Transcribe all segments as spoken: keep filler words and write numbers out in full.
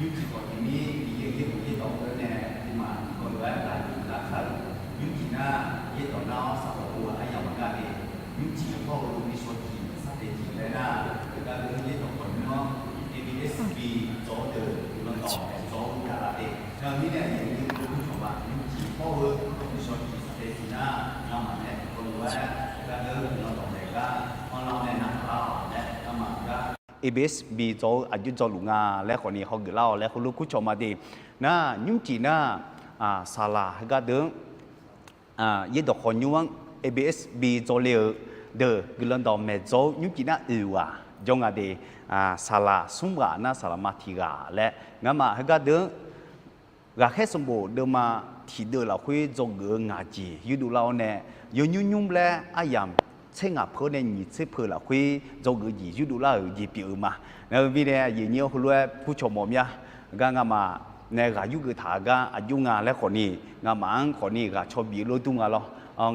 Nymrcif khawf tiqmir Miqyaer-euq yaerdawq yaerdawq-anr nae aqduimaf tiqkawv lof-aer ghaq yurgeuf lar kar-euq. Nymrcif nar yaerdawq nar-awr saqlaq pov-eu aryamq maqngeur-a de. Nymrcif hawr-eu nishawq tiq sar taef tiq laer nar, heugar deuq yaerdawq khawf nymr-anr A B S B dzaw-eu deuq guiqlanq dawq dzaw-eu gaq la de. Teumirnae aqyuif aqnyir-eu gurcawq ma, nymrcif hawr-eu nishawq tiq sar taef tiq nar, ngamaf nae tiqkawv lof-aer heugar deuq guiqlanq dawq maeq gar anrlar-awr nae narhaq lar-awq laer ngamaf gar A B S B dzaw-eu aqjox dzawluf nga laer khawfni hawgeuf lar-awq laer heulof kurcawq ma de. Nar nymrcif nar, saqlaq heugar deuq-anr yaerdawq khawf nymr-anr A B S B dzaw le-eu deuq guiqlanq dawq maeq dzaw-eu nymrcif nar oeq ghaq jawr nga de. Saqlaq smr ghaq nar saqlaq ma tiq ghaq laer ngamaf heugar deuq-anr ghaqkhaer sanqbof deuvma tiqdeuv lafkhoer dzawgeuf-eu ngaq jeq yurdov lar-awr nae, yawnymr nymr laer aryamq tser ngaq peuq-awr nae nyiq tser peuq lafkhoer dzawgeuf-eu jeq yurdov lar-euq jeq pyeuf-eu ma. Nar-eu mirnae aqyuif aqnyir-anr heulof-aer kurcawq mawf mir-a. Gar ngamaf nae ghaq yurgeuf taq-eu gar aqjox nga laer khawfni, ngamaf-anr khawfni ghaq caw bif-eu lof dur nga lawr.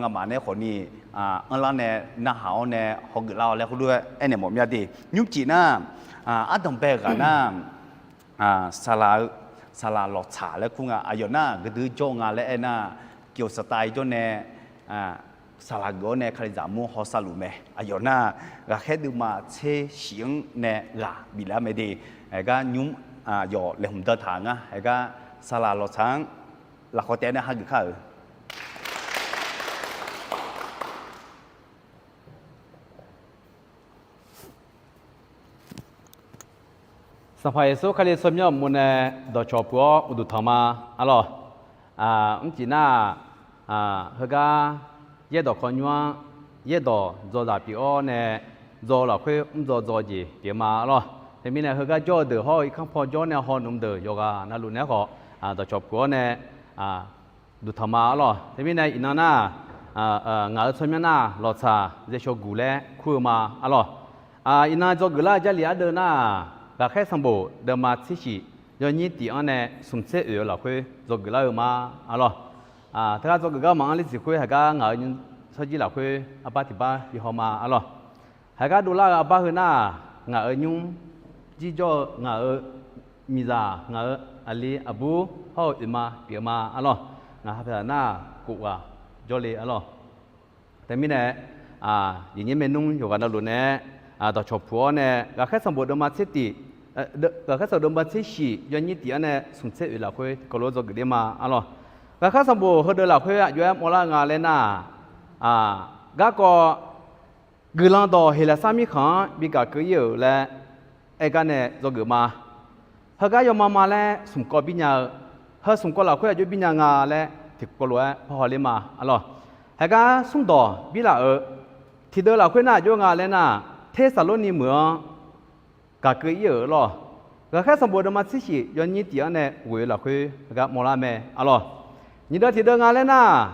Ngamaf nae khawfni anrlar nae narhaq-awr nae hawgeuf lar-awr laer heulof-aer aernaeq mawf mir-a de. Nymrcif nar, ardanqbae ghaq nar, saqlaq-eu, saqlaq lawqtsaq laer kur nga. Aqyawf nar gaqdui jawr nga laer aernar, kyof saqtav jawr nae saqlaq geuf-awr nae Kalizaq mur hawsar luf mae. Aqyawf nar ghaqkhaer deuvma tser shif-anr nae ghaq biflar mae de. Aergar nymr aqyawf laeqhmq dan taq ngar. Aergar saqlaq lawqtsaq-anr lafkhawf taef nae hageuf kar-euq. Sanqpaq Yeqsur Kali tsawrmyanr uqmov nae dawqcawq puq-awr uqduq tanq ma. Arlawq, mrcif nar-aq, heugar yaerdawq khawf nymr-anr yaerdawq dzawzaq pyeuf-awr nae dzaw-eu lafkhoer mrdzaw dzaw jeq pyeuf ma. Arlawq, teumirnae heugar jawr-eu deuq hawr-eu irkanr paw jawr nae hawnmr deuq yawqghaq navluf naeq-aer khawf dawqcawq puq-awr nae duqtanq ma. Arlawq, teumirnae iqnan nar, ngaq-euq tsawrmyanr nar lawqtsaq zaeqshaw guq laer kur-eu ma. Arlawq, iqnan dzawgeuf lar-eu Jarlif ardeuv nar, ghaqkhaer sanqbof deuvma tser shif yawnyir tiq-anr nae smq tser oeq-eu lafkhoer dzawgeuf lar-eu ma. Arlawq, teugar dzawgeuf gar maqanr ler siq khoer haiq gar ngaq-euq nymr tsawrjir lafkhoer arbar tiq bar bi haw ma. Arlawq, haiq gar dovlar-eu arbar heu nar, ngaq-euq nymr jirjawr-eu ngaq-euq miqzaq, ngaq-euq aqli aqbur hawr-eu oeqma pyeuf-eu ma. Arlawq, ngaq ha paqzaq nar khof ghaq jawrle. Arlawq, teumirnae, iqnyir maernmr yawqghaq navluf nae-aer dawqcawq puq-awr nae ghaqkhaer sanqbof deuvma tser tiq, ghaqkhaer sanqbof deuvma tser shif yawnyir tiq-anr nae smq tser oeq lafkhoer tiqkawv lof-aer dzawgeuf ler ma. Arlawq, ghaqkhaer sanqbof heudeuq lafkhoer aqjox-aer mawrlar-eu nga laer nar, garkawv guiqlanq dawq heqlaqsar mirkhanq-anr bi gaq keuv ir-euq laer aer gar nae dzawgeuf ma. Heugar yawma ma laer smq kawv bir nya-eu, heu smq kawv lafkhoer aqjox bir nya nga laer tiqkawv lof-aer parhaw ler ma. Arlawq, haiq gar smrdawq bir laf-euq tiqdeuv lafkhoer nar aqjox nga laer nar, Tersaqlorni meuq-anr gaq keuv ir-euq lawr. Ghaqkhaer sanqbof deuvma tser shif yawnyir tiq-anr nae ghoe-eu lafkhoer heugar mawrlar mae. Arlawq, nyiq deuv tiqdeuv nga laer nar,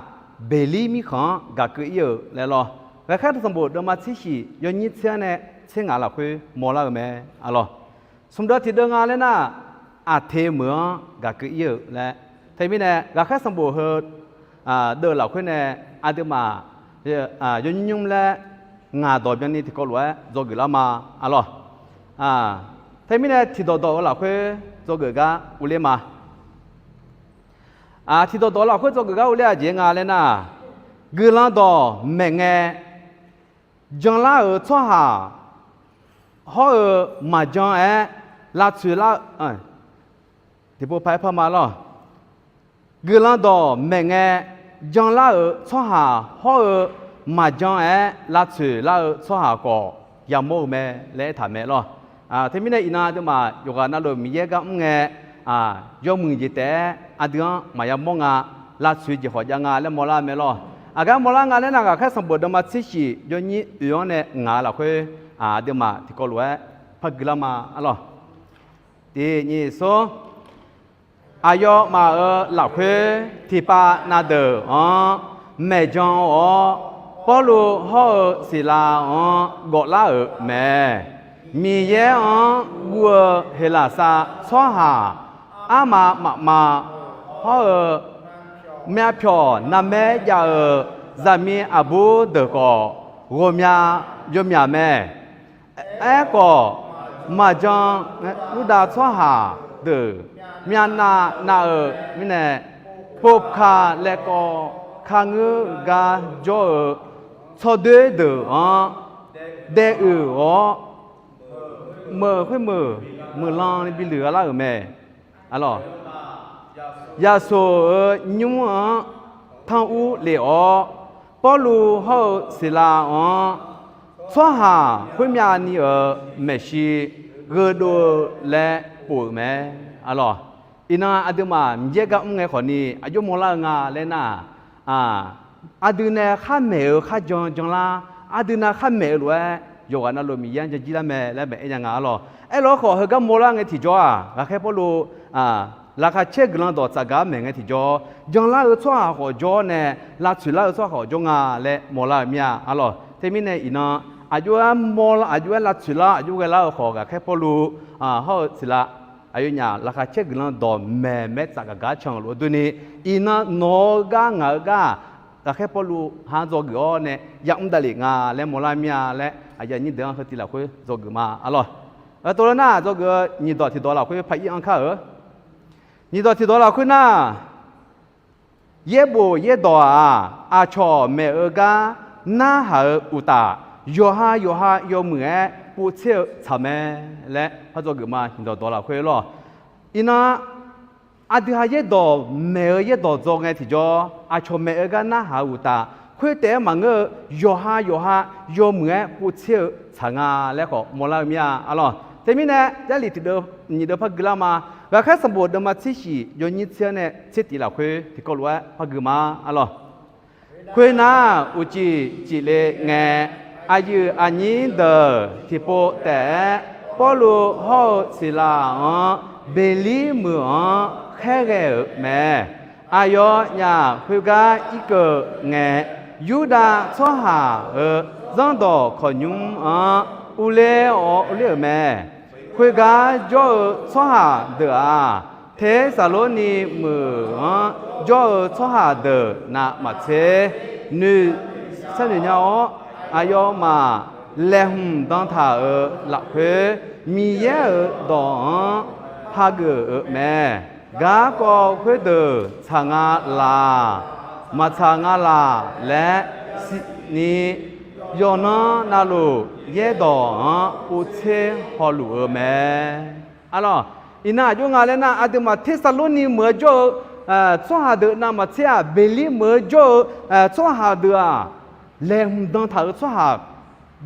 Beqlir mirkhanq-anr gaq keuv ir-euq laer lawr. Ghaqkhaer sanqbof deuvma tser shif yawnyir tser-anr nae tser ngaq lafkhoer mawrlar-eu mae. Arlawq, smq deuv tiqdeuv nga laer nar, Aqteq meuq-anr gaq keuv ir-euq laer. Teumirnae ghaqkhaer sanqbof heu deuv lafkhoer nae aqduimaf yawnymr nymr laer ngaq dawq byanni tiqkawv lof-aer dzawgeuf lar ma. Arlawq, teumirnae tiqdawq dawq-eu lafkhoer dzawgeuf gar uvler ma. Tiqdawq dawq lafkhoer dzawgeuf gar uvler-aq jeq nga laer nar, guiqlanq dawq maeqngae janlar-euq tsawrhaq hawr-eu maqjan-aer lavtsoeq lar-eu, tiqpov paq-aer par ma lawr. Guiqlanq dawq maeqngae janlar-euq tsawrhaq hawr-eu maqjan-aer lavtsoeq lar-eu tsawrhaq khawf yamawr-eu mae laer aertaq mae lawr. Teumirnae iqnan aqduimaf yawqghaq navluf Miqyaer gar mr ngae, yawmuiq jeq taef-aer aqdui-anr maqya mawr nga, lavtsoeq jeq khawf jav nga laer mawrlar mae lawr. Aqgar mawrlar nga laer nar, ghaqkhaer sanqbof deuvma tser shif yawnyir oeq-anr nae ngaq-eu lafkhoer aqduimaf tiqkawv lof-aer par gui lar ma. Arlawq, tiq nyiq smr. Aqyawfmaf-euq lafkhoer tiqpav na deuq-anr maeqjan-awr, Pawrluv hawr-eu Siqlav-anr gawflar-euq mae. Miqyaer-anr guv-eu Heqlaqsar tsawrhaq armaf mafma hawr-eu myavpyawq navmaer jav-eu zaqmiq aqbur deuq khawf, ghawqmya yawmyaq mae. Aerkhawf, maqjan Yurdav tsawrhaq deuq myavnav nav-euq mirnae, povkaq laevkawv kar ngeur gar jawr-eu tsawrdoer deuq-anr daef uiq-awr, meuq khoermeuq meuqlan ni bi luiq gha lar-euq mae. Arlawq, yaqsoq-euq nymr-anr tanr ur lef-awr, Pawrluv hawr-eu Siqlav-anr tsawrhaq khoermyav ni-euq maeqshi gheudov-eu laer pov-euq mae. Arlawq, iqnan aqduimaf Miqyaer gar mr ngae khawfni aqjox mawrlar-eu nga laer nar, aqdui nae khar maeq-eu khar jan janlar, aqdui nav khar maeq-eu lof-aer yawqghaq navluf Miqyaer-anr jan jir lar mae laer maeq-aer nya nga. Arlawq, aerlof-aer khawf heugar mawrlar ngae tiqjawr-aq, ghaqkhaer Pawrluv laqkhaq caer guiqlanq dawq tsafgaq-anr maeq ngae tiqjawr, janlar-eu tsawrhaq khawf jawr nae, lavtsoeq lar-eu tsawrhaq khawf jawr nga laer mawrlar-eu mir-a. Arlawq, teumirnae iqnan aqjox-aer mawrlar, aqjox-aer lavtsoeq lar, aqjox ghae lar-eu khawf, ghaqkhaer Pawrluv hawr-eu Siqlav aqyawfnyaf laqkhaq caer guiqlanq dawq maeq maer tsafgaq gar can-euq lof-aer durni, iqnan nawq-eu gar ngaq-eu gar-aq, ghaqkhaer Pawrluv ha-anr dzawgeuf-awr nae yamr davlef nga laer mawrlar mir-a laer aqyuif aqnyir deuq-anr heu tiq lafkhoer dzawgeuf ma. Arlawq, tov lar nar dzawgeuf-eu nyiq dawq tiq dawq lafkhoer par ir-anr kar-euq. Nyiq dawq tiq dawq lafkhoer nar, yaerbof yaerdawq-aq, aqcawq maeq-eu gar narhaq-eu uqtaf, yawqha yawqha yawmuiq-aer povtser-eu tsaq mae laer par dzawgeuf ma. Nyiq dawq dawq lafkhoer lawq. Iqnan aqdui ha yaerdawq maeq-eu yaerdawq dzaw ngae tiqjawr, aqcawq maeq-eu gar narhaq-eu uqtaf, khoer taef-aer maqngeur-eu yawqha yawqha yawmuiq-aer povtser-eu tsaq nga laer khawf mawrlar-eu mir-a. Arlawq, teumirnae Jarlif tiq deuv nyiq deuv par gui lar ma. Ghaqkhaer sanqbof deuvma tser shif yawnyir tser-anr nae tser tiq lafkhoer tiqkawv lof-aer par gui ma. Arlawq, khoernar uqcif cifle ngae, aqyuif aqnyir deuq tiqpov taef-aer Pawrluv hawr-eu Siqlav-anr Beqlir meuq-anr khaerghae-euq mae. Aqyawfnyaf khoergar irkeuv ngae, Yurdav tsawrhaq-euq zanrdawq kawqnymr-anr urler-awr urler-euq mae. Khoergar jawr-eu tsawrhaq deuq-aq, Tersaqlorni meuq-anr jawr-eu tsawrhaq deuq navmaqtser noeq sharnoeq nya-awr, aqyawfmaf laeqhmq dan taq-euq lafkhoer Miqyaer-euq dawq-anr hageuf-euq mae. Garkawv khoerdeuq tsaq nga laq, maqtsaq nga laq laer siqni, yawqnan navluf yaerdawq-anr povtser hawluf-eu mae. Arlawq, iqnan aqjox nga laer nar, aqduimaf Tersaqlorni meuq-anr jawr-eu tsawrhaq deuq navmaqtser-aq, Beqlir meuq-anr jawr-eu tsawrhaq deuq-aq, laeqhmq dan taq-euq tsawrhaq,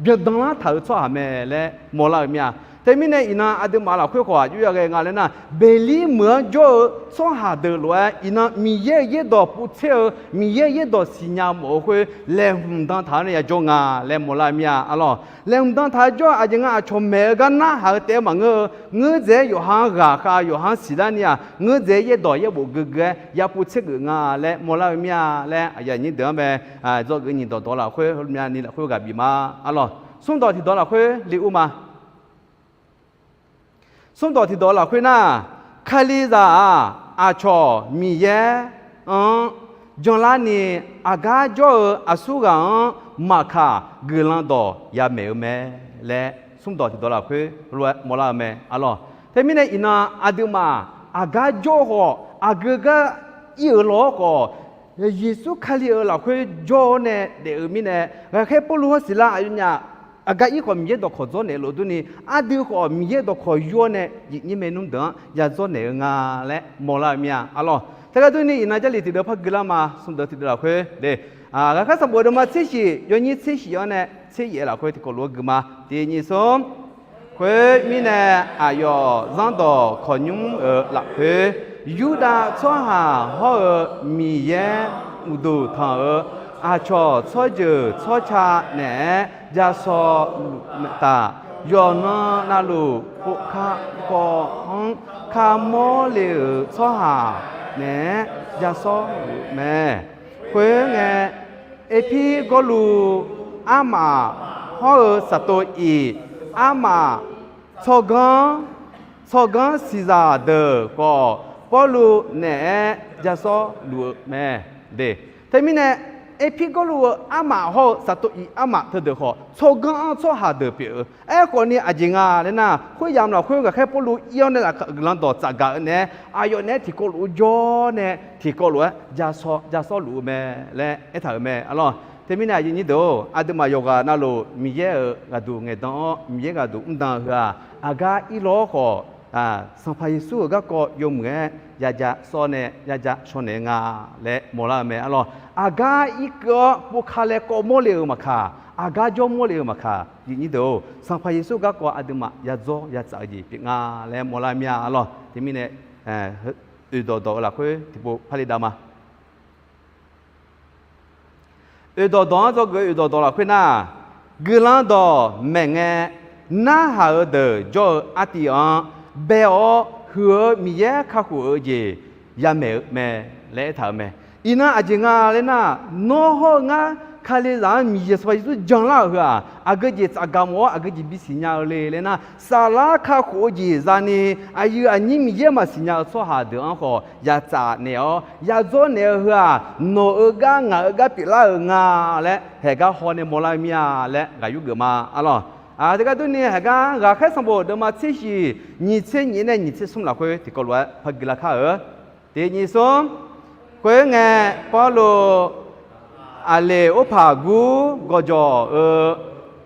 byandanlar taq-euq tsawrhaq mae laer mawrlar-eu mir-a. Teumirnae iqnan aqduimaf lafkhoer khawf aqjox yaghae nga laer nar, Beqlir meuq-anr jawr-eu tsawrhaq deuq lof-aer iqnan Miqyaer-euq yaerdawq povtser-eu, Miqyaer-euq yaerdawq siqnya mawf-eu khoer laeqhmq dan taq-awr nae yajawr nga laer mawrlar-eu mir-a. Arlawq, laeqhmq dan taq-awr jawr-eu aqjeq nga aqcawq maeq-eu gar narhaq-eu taef-aer maqngeur-eu, ngeur dzaeq-aer yawqha-anr ghaqkhav yawqha-anr siqlar ni-aq, ngeur dzaeq-aer yaerdawq yaerbof geugeu-aer yapovtser geuf nga laer mawrlar-eu mir-a laer aqyuif aqnyir deuq-anr mae. Dzawgeuf nyiq dawq dawq lafkhoer, myav ni lafkhoer ghaq bif ma. Arlawq, smr dawq tiq dawq lafkhoer le ur ma. Smr dawq tiq dawq lafkhoer nar, Kalizaq-aq, aqcawq Miqyaer-anr janlarni aqgar jawr-eu aqsurghaq-anr maqkaq guiqlanq dawq yamaeq-eu mae laer smr dawq tiq dawq lafkhoer lof-aer mawrlar-eu mae. Arlawq, teumirnae iqnan aqduimaf aqgar jawr-eu khawf, aqgeu gar ir-euq law-awr khawf, Yeqsur Kali-euq lafkhoer jawr-awr nae daef-eu mirnae, ghaqkhaer Pawrluv hawr Siqlav aqyawfnyaf aqgar ir khawf Miqyaer dawqkawq dzawrnaeq-eu lof durni, aqdui khawf Miqyaer dawqkawq yur-awr nae zifnyir maernmr deuq-anr yadzawrnaeq-eu nga laer mawrlar-eu mir-a. Arlawq, teugar durni iqnan Jarlif tiq deuv par gui lar ma. Smr deuq tiq deuv lafkhoer de, ghaqkhaer sanqbof deuvma tser shif yawnyir tser shif-anr nae tser yaef lafkhoer tiqkawv lof-aer gui ma. Tiq nyiq smr. Khoermirnae, aqyawf zanrdawq kawqnymr-euq lafkhoer, Yurdav tsawrhaq hawr-eu Miqyaer uqduq tanq-euq aqcawq tsawrjeuq tsawrca naeq-aer ja sawv luf taf. Yawqnan navluf pov kakawv-anr kamawr le-euq tsawrhaq naeq-aer ja sawr luf mae. Khoerngae, Erpirgawrluv armaf hawr-eu Saqtov-iq armaf tsawrganr, tsawrganr siqzaq deuq khawf, Pawrluv naeq-aer ja sawr luf-eu mae. De, teumirnae, Erpirgawrluv-eu armaf hawr-eu Saqtoq-iq armaf teudeuq khawf, tsawrganr-anr tsawrhaq deuq pyeuf-eu. Aerkhawf ni aqjeq nga laer nar, khoeryamq lafkhoer ghaqkhaer Pawrluv ir-awr nae laf-eu guiqlanq dawq tsafgaq-eu naeq-aer, aqyawf naeq-aer tiqkawv lof-eu jawr nae tiqkawv lof-aer ja sawr ja sawr luf-eu mae laer aertaq-euq mae arlawr. Teumirnae aqyuif nyir deuq-or, aqduimaf yawqghaq navluf Miqyaer-euq ghaqduq ngaeqdan-awr, Miqyaer ghaqduq mrdan-eu heu-aq, aqgar irlawr khawf, Sanqpaq Yeqsur-euq garkawv yawmuiq-aer ya ja sawr nae ya ja shaw naeq-eu nga laer mawrlar-eu mae arlawr. Aqgar irkeuv-awr povka laer kawv mawrle-euq maqkaq, aqgar jawr mawrle-euq maqkaq, aqyuif nyir deuq-or, Sanqpaq Yeqsur garkawv aqduimaf ya dzawr ya tsaf-eu jeq pyeuf nga laer mawrlar mir-a arlawr. Teumirnae oeqdawq dawq-eu lafkhoer tiqpov parle dav ma. Oeqdawq dawq-anr dzawgeuf-eu oeqdawq dawq lafkhoer nar, guiqlanq dawq maeqngae narhaq-eu deuq jawr-eu artiv-anr bae-awr huiq-eu Miqyaer kakhof-eu jeq yamaeq-eu mae laer aertaq-euq mae. Iqnan aqjeq nga laer nar, nawr hawr-eu ngar Kalizaq-anr Miqyaer Sanqpaq Yeqsur janlar-euq heu-aq, aqgeu jeq tsafgaq mawf-awr aqgeu jeq bisiq nya-eu le laer nar, saflar kakhof-eu jeq zani aqyuif aqnyir Miqyaer maqsiq nya-eu tsawrhaq deuq-anr khawf ya tsaf naeq-awr ya dzawr naeq-eu heu-aq, nawq-euq gar ngaq-euq gar pyeuflar-euq nga laer haeq gar haw nae mawrlar-eu mir-a laer ghaq yurgeuf ma arlawr. Teugar durni haeq gar Ghaqkhaer Sanqbof deuvma tser shiq nyiq tser nyiq nae nyiq tser smr lafkhoer tiqkawv lof-aer par guilar kar-eu. Tiq nyiq smr. Khoerngae, Pawrluv Aqleq orpaq gur gawqjawq-eu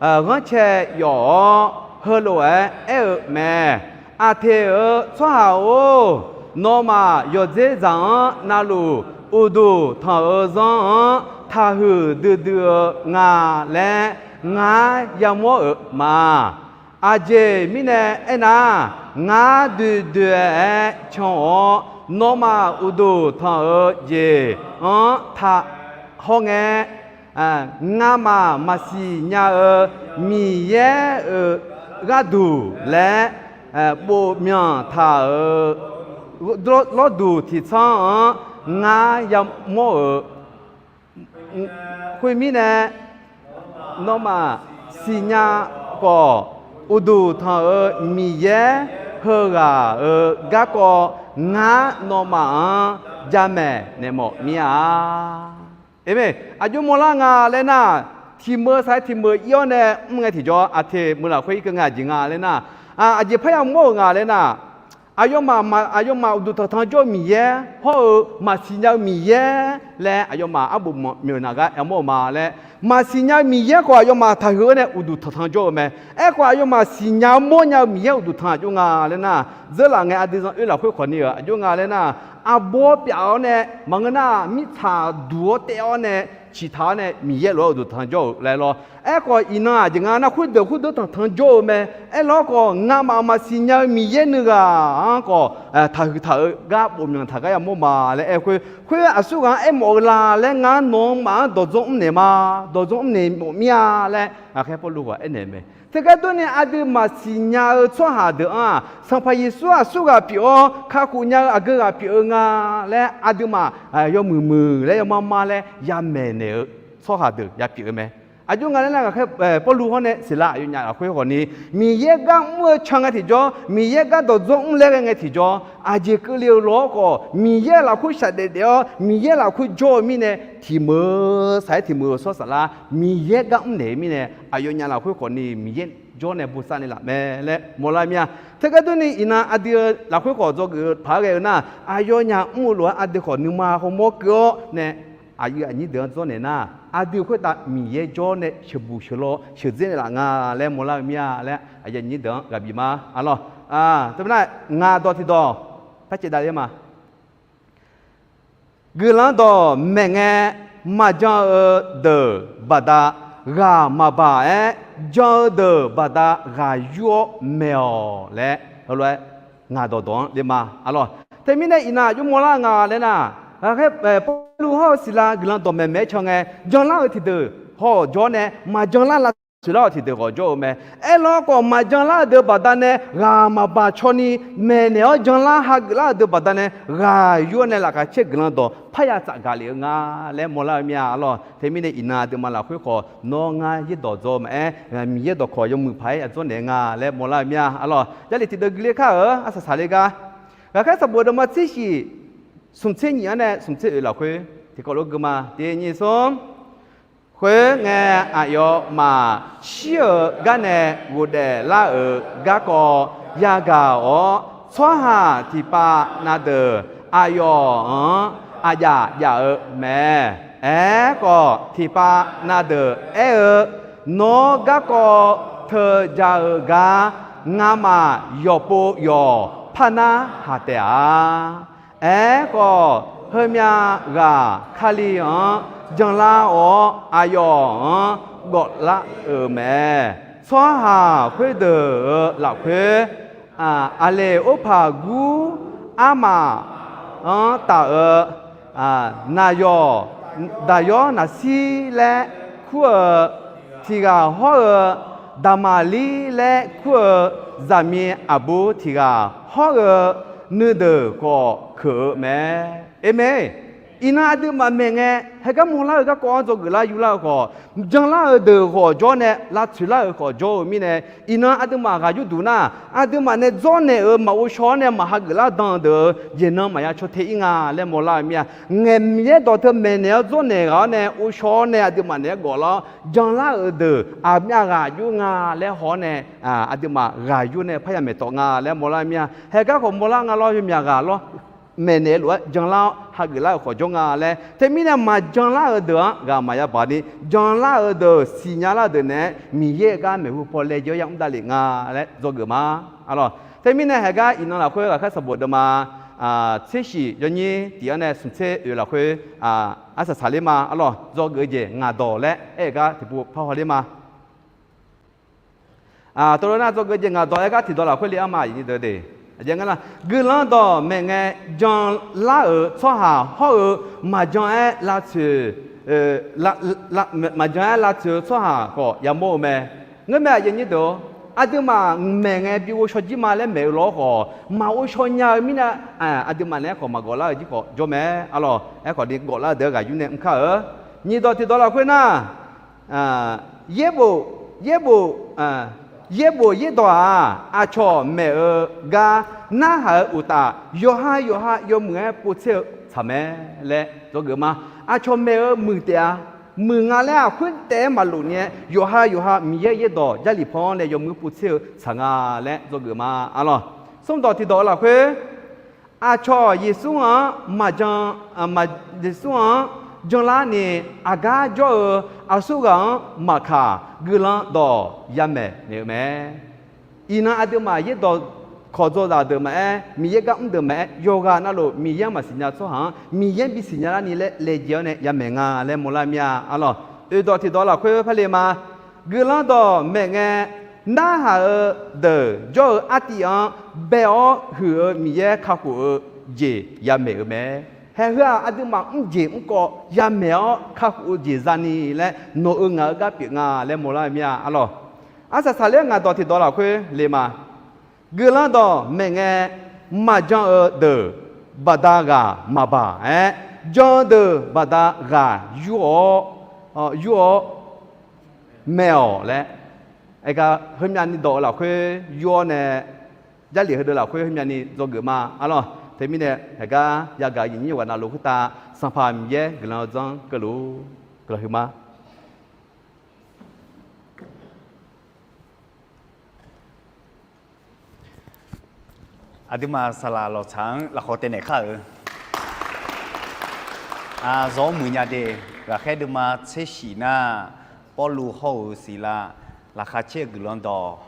ghanrcae yawf-awr heulof-aer aer-eu mae. Aqteq-euq tsawrhaq-or, nawmaf yawqdzer zaq-anr navluf uqduq tanq-eu zanr-anr taqhuiq duidui-eu nga laer ngar yamawr-euq ma. Aqjeq mirnae aernar, ngar duidui-aer can-awr nawmaf uqduq tanq-eu jeq-anr taq hawr ngae, ngamaf maqsiq nya-eu Miqyaer-euq gharduq laer bofmyanq taq-euq lawrduq tiqtsanr-anr ngar yamawr-euq. Khoermirnae, nawmaf siqnya khawf, uqduq tanq-euq Miqyaer heughaq-euq garkawv ngar nawmaf-anr jamaeq naeq mawf mir-a. Aqjox mawrlar nga laer nar, tiq meuq saq-aer tiq meuq ir-awr nae mr ngae tiqjawr, aqteq meuq lafkhoer irkeuv ngae aqjeq nga laer nar, aqjeq parya mawr-euq nga laer nar, aqyawfmaf, aqyawfmaf uqduq tanqtanq jawr-eu Miqyaer hawr-eu maqsiq nya-eu Miqyaer laer aqyawfmaf arbof mawf myeuf naq gar yamawr-eu ma laer, maqsiq nya-eu Miqyaer khawf aqyawfmaf taqhuiq-awr nae uqduq tanqtanq jawr-eu mae. Aerkhawf aqyawfmaf siqnya mawrnya-eu Miqyaer uqduq tanq aqjox nga laer nar, dzeurlaf ngae aqdui zanqoer lafkhoer khawfni-euq aqjox nga laer nar, arbawr pyaf-awr nae maqngeur nar mirtsaq duq-awr taev-awr nae ciqtaq-awr nae Miqyaer lof-aer uqduq tanq jawr-euq laer lawr. Aerkhawf iqnan aqjeq nga nar khoerdeuq khoerdeuq tanqtanq jawr-eu mae. Aerlawr khawf ngamaf maqsiq nya-eu Miqyaer nuigaq-anr khawf taqhuiq taq-eu gar bofmyanq taq gar yamawr ma laer aer khoer, khoer aqsurghaq-anr aermawf-eu la laer ngar nawmaf-anr dawqdzawr mrnaeq ma, dawqdzawr mrnaeq mawf mir-a laer ghaqkhaer Pawrluv khawf aernaeq mae. Teugar durni aqdui maqsiq nya-eu tsawrhaq deuq-anr-aq, Sanqpaq Yeqsur aqsurghaq pyeuf-awr kakhof nya-eu aqgeu ghaq pyeuf-eu nga laer aqduimaf yawmuiq muiq laer yawma ma laer yamaeq naeq-eu tsawrhaq deuq yapyeuf-eu mae. Aqjox nga laer nar, ghaqkhaer Pawrluv hawr nae Siqlar aqyawfnyaf lafkhoer khawfni, Miqyaer gar mr-eu can ngae tiqjawr, Miqyaer gar dawqdzawr mr laer ghae ngae tiqjawr, aqjeq keuvle-eu lof-aer khawf Miqyaer lafkhoer shaqdaef daef-awr Miqyaer lafkhoer jawr-eu mirnae, tiq meuq saq-aer tiq meuq-eu shawr saflar Miqyaer gar mrnaeq-eu mirnae, aqyawfnyaf lafkhoer khawfni Miqyaer jawr nae bosav ni laf mae laer mawrlar mir-a. Teugar durni iqnan aqdui-eu lafkhoer khawf dzawgeuf-eu paq-aer ghae-eu nar, aqyawfnyaf mr-eu lof-aer aqdui khawf nuima hawmawr keuv-awr nae, aqyuif aqnyir deuq-anr dzawrnaeq nar, aqdui khoertav Miqyaer jawr nae sheuqbuq sheuqlawr sheuqdzer naeqlaf nga laer mawrlar-eu mir-a laer aqyuif aqnyir deuq-anr ghaq bif ma arlawr. Teumirnae ngaq dawq tiqdawq par caevdav ler ma. Guiqlanq dawq maeqngae maqjan-eu deuq baqda ghaq maqbaq-aer, jan-eu deuq baqda ghaq yur-awr maeq-awq laer heulof-aer ngaq dawqdawq-anr ler ma arlawr. Teumirnae iqnan aqjox mawrlar nga laer nar, ghaqkhaer Pawrluv hawr-eu Siqlar guiqlanq dawq maeqmaeq-aer can ngae, janlar-eu tiqdeuq haw-awq jawr nae, maqjanlar lavtsoeq lar-awq tiqdeuq ghawq jawr-eu mae. Aerlawr khawf maqjanlar-eu deuq baqdanae ghaq maqbaq cawni maeqnaeq-awr janlar hageuf lar-euq deuq baqdanae ghaq yur-awr nae laqkhaq caer guiqlanq dawq parya tsafgaq lef-eu nga laer mawrlar-eu mir-a arlawr. Teumirnae iqnan aqduimaf lafkhoer khawf nawr ngar yaerdawq dzaw-eu maqaer, Miqyaer dawqkawq yawmuiq paq-aer yadzawr naeq-eu nga laer mawrlar-eu mir-a arlawr. Jarlif tiqdeuq gui ler kar-euq arsaq saqler gar, ghaqkhaer Sanqbof deuvma tser shif smq tser nyif-anr nae smq tser oeq lafkhoer tiqkawv lof-aer gui ma. Tiq nyiq smr. Khoerngae, aqyawfmaf shir-euq gar nae ghofdaef lar-euq garkawv yagaq-awr, tsawrhaq tiqpav na deuq aqyawf-anr aqjaf jaf-eu mae. Aerkhawf, tiqpav na deuq aer-eu, Nawr garkawv teuja-eu gar ngamaf yawqpov yawq par narhaq taef-a. Aerkhawf, heumyav ghaq Kali-anr janlar-awr, aqyawf-anr gawflar-euq mae. Tsawrhaq khoerdeuq-euq lafkhoer, aqleq orpaq gur armaf anr taf-eu, naqyawq daqyawr naqsir laer kur-eu tiq ghaq hawr-eu, Daqmaqlir laer kur-eu zaqmiq aqbur tiq ghaq hawr-eu nuideuq khawf keuq-eu mae. Amen. Iqnan aqduimaf maeqngae, heugar mawrlar-eu garkawv-anr dzawgeuf lar yurlar-eu khawf, janlar-eu deuq khawf jawr nae, lavtsoeq lar-euq khawf jawr-eu mirnae, iqnan aqduimaf ghaq yurduq nar, aqduimaf nae dzawrnaeq-euq maqghov shaw-awr nae maq hageuf lar dan-eu deuq-euq jeq nan maqya caw te-ir nga laer mawrlar-eu mir-a. Ngaeq Miqyaer dawq teu maeqnaeq-awr dzawrnaeq ghaq-awr nae ghovshaw-awr nae aqduimaf naeq-aer gawflar-awr janlar-euq deuq aqmyav ghaq yur nga laer haw-awr nae, aqduimaf ghaq yur nae parya maeqtawf nga laer mawrlar-eu mir-a. Heugar khawf mawrlar nga lawr, yawmyaq ghaq lawr, maeqnaeq lof-aer janlar-awr hageuf lar-euq khawf jawr nga laer. Teumirnae maqjanlar-eu deuq-anr ghaq maqya baq ni, janlar-eu deuq siqnya lar-eu deuq naeq-aer Miqyaer-euq gar maeqhu paw laejae-awr yamr davlef nga laer dzawgeuf ma. Arlawq, teumirnae heugar iqnan lafkhoer ghaqkhaer sanqbof deuvma tser shif yawnyir tiq-anr nae smq tser oeq lafkhoer arsaq saqler ma. Arlawq, dzawgeuf-eu jeq ngaq dawq laer aer-eu gar tiqpov parhaw ler ma. Teulof nar dzawgeuf-eu jeq ngaq dawq aer gar tiqdawq lafkhoer le-anr ma, aqyuif nyi deuq de. Guiqlanq dawq maeqngae janlar-euq tsawrhaq hawr-eu maqjan-aer lavtsoeq, maqjan-aer lavtsoeq-eu tsawrhaq khawf yamawr-eu mae. Ngeurmae aqyuif nyi deuq-or, aqduimaf maeqngae bi ghovshaw jir ma laer maeq-eu lawr khawf, maqghov shaw nya-eu mirnae, aqduimaf naeq-aer khawf maqgawf lar-eu jir khawf jawr mae. Arlawq, aerkhawf ni gawflar-eu deuq-aer ghaq yur nae mr kar-eu. Nyiq dawq tiqdawq lafkhoer nar, yaerbof, yaerbof, yaerbof yaerdawq-aq, aqcawq maeq-eu gar narhaq-eu uqtaf, yawqha yawqha yawmuiq-aer povtser-eu tsaq mae laer dzawgeuf ma. Aqcawq maeq-eu muiq taef-a. Muiq nga laer-aq, khoertaef-aer maqlof ni-aer, yawqha yawqha Miqyaer yaerdawq Jarlif paw-anr nae yawmuiq povtser-eu tsaq nga laer dzawgeuf ma. Arlawq, smrdawq tiqdawq-eu lafkhoer, aqcawq Yeqsur-anr maqjan, Yeqsur-anr janlarni, aqgar jawr-eu aqsurghaq-anr maqkaq, guiqlanq dawq yamaeq naeq-eu mae. Iqnan aqduimaf yaerdawq kawqdzawzaq deuq maqaer, Miqyaer gar mr deuq maqaer, yawqghaq navluf Miqyaer-anr maqsiqnya tsawrhaq-anr Miqyaer bisiqnya larni laer laejae-awr nae yamaeq nga laer mawrlar mir-a. Arlawq, oeqdawq tiqdawq lafkhoer parle ma. Guiqlanq dawq maeqngae, narhaq-eu deuq jawr-eu artiv-anr bae-awr huiq-eu Miqyaer kakhof-eu jeq yamaeq-eu mae. Haeheu-aq, aqduimaf mrjeq mrkawv yamaeq-awr kakhof-eu jeq zani laer nawq-euq ngaq-euq gar pyeuf nga laer mawrlar-eu mir-a. Arlawq, arsaq saqler ngaq dawq tiqdawq lafkhoer le ma. Guiqlanq dawq maeqngae, maqjan-eu deuq baqda ghaq maqbaq-aer, jan-eu deuq baqda ghaq yur-awr, yur-awr maeq-awq laer, aergar heumyavni dawq-eu lafkhoer yur-awr nae, Jarlif heudeuq lafkhoer heumyavni dzawgeuf ma. Arlawq, teumirnae heugar yagaq-eu aqyuif nyi yawqghaq navluf khoertav Sanqpaq Miqyaer guiqlanq-eu zanr keuvluf guiqlanq huiqma. Aqduimaf saqlaq lawqtsaq-anr lafkhawf taev naeq kar-euq. Zawr muiqnya de. Ghaqkhaer deuvma tser shif nar, Pawrluv hawr-euq Siqlav laqkhaq caer-eu guiqlanq dawq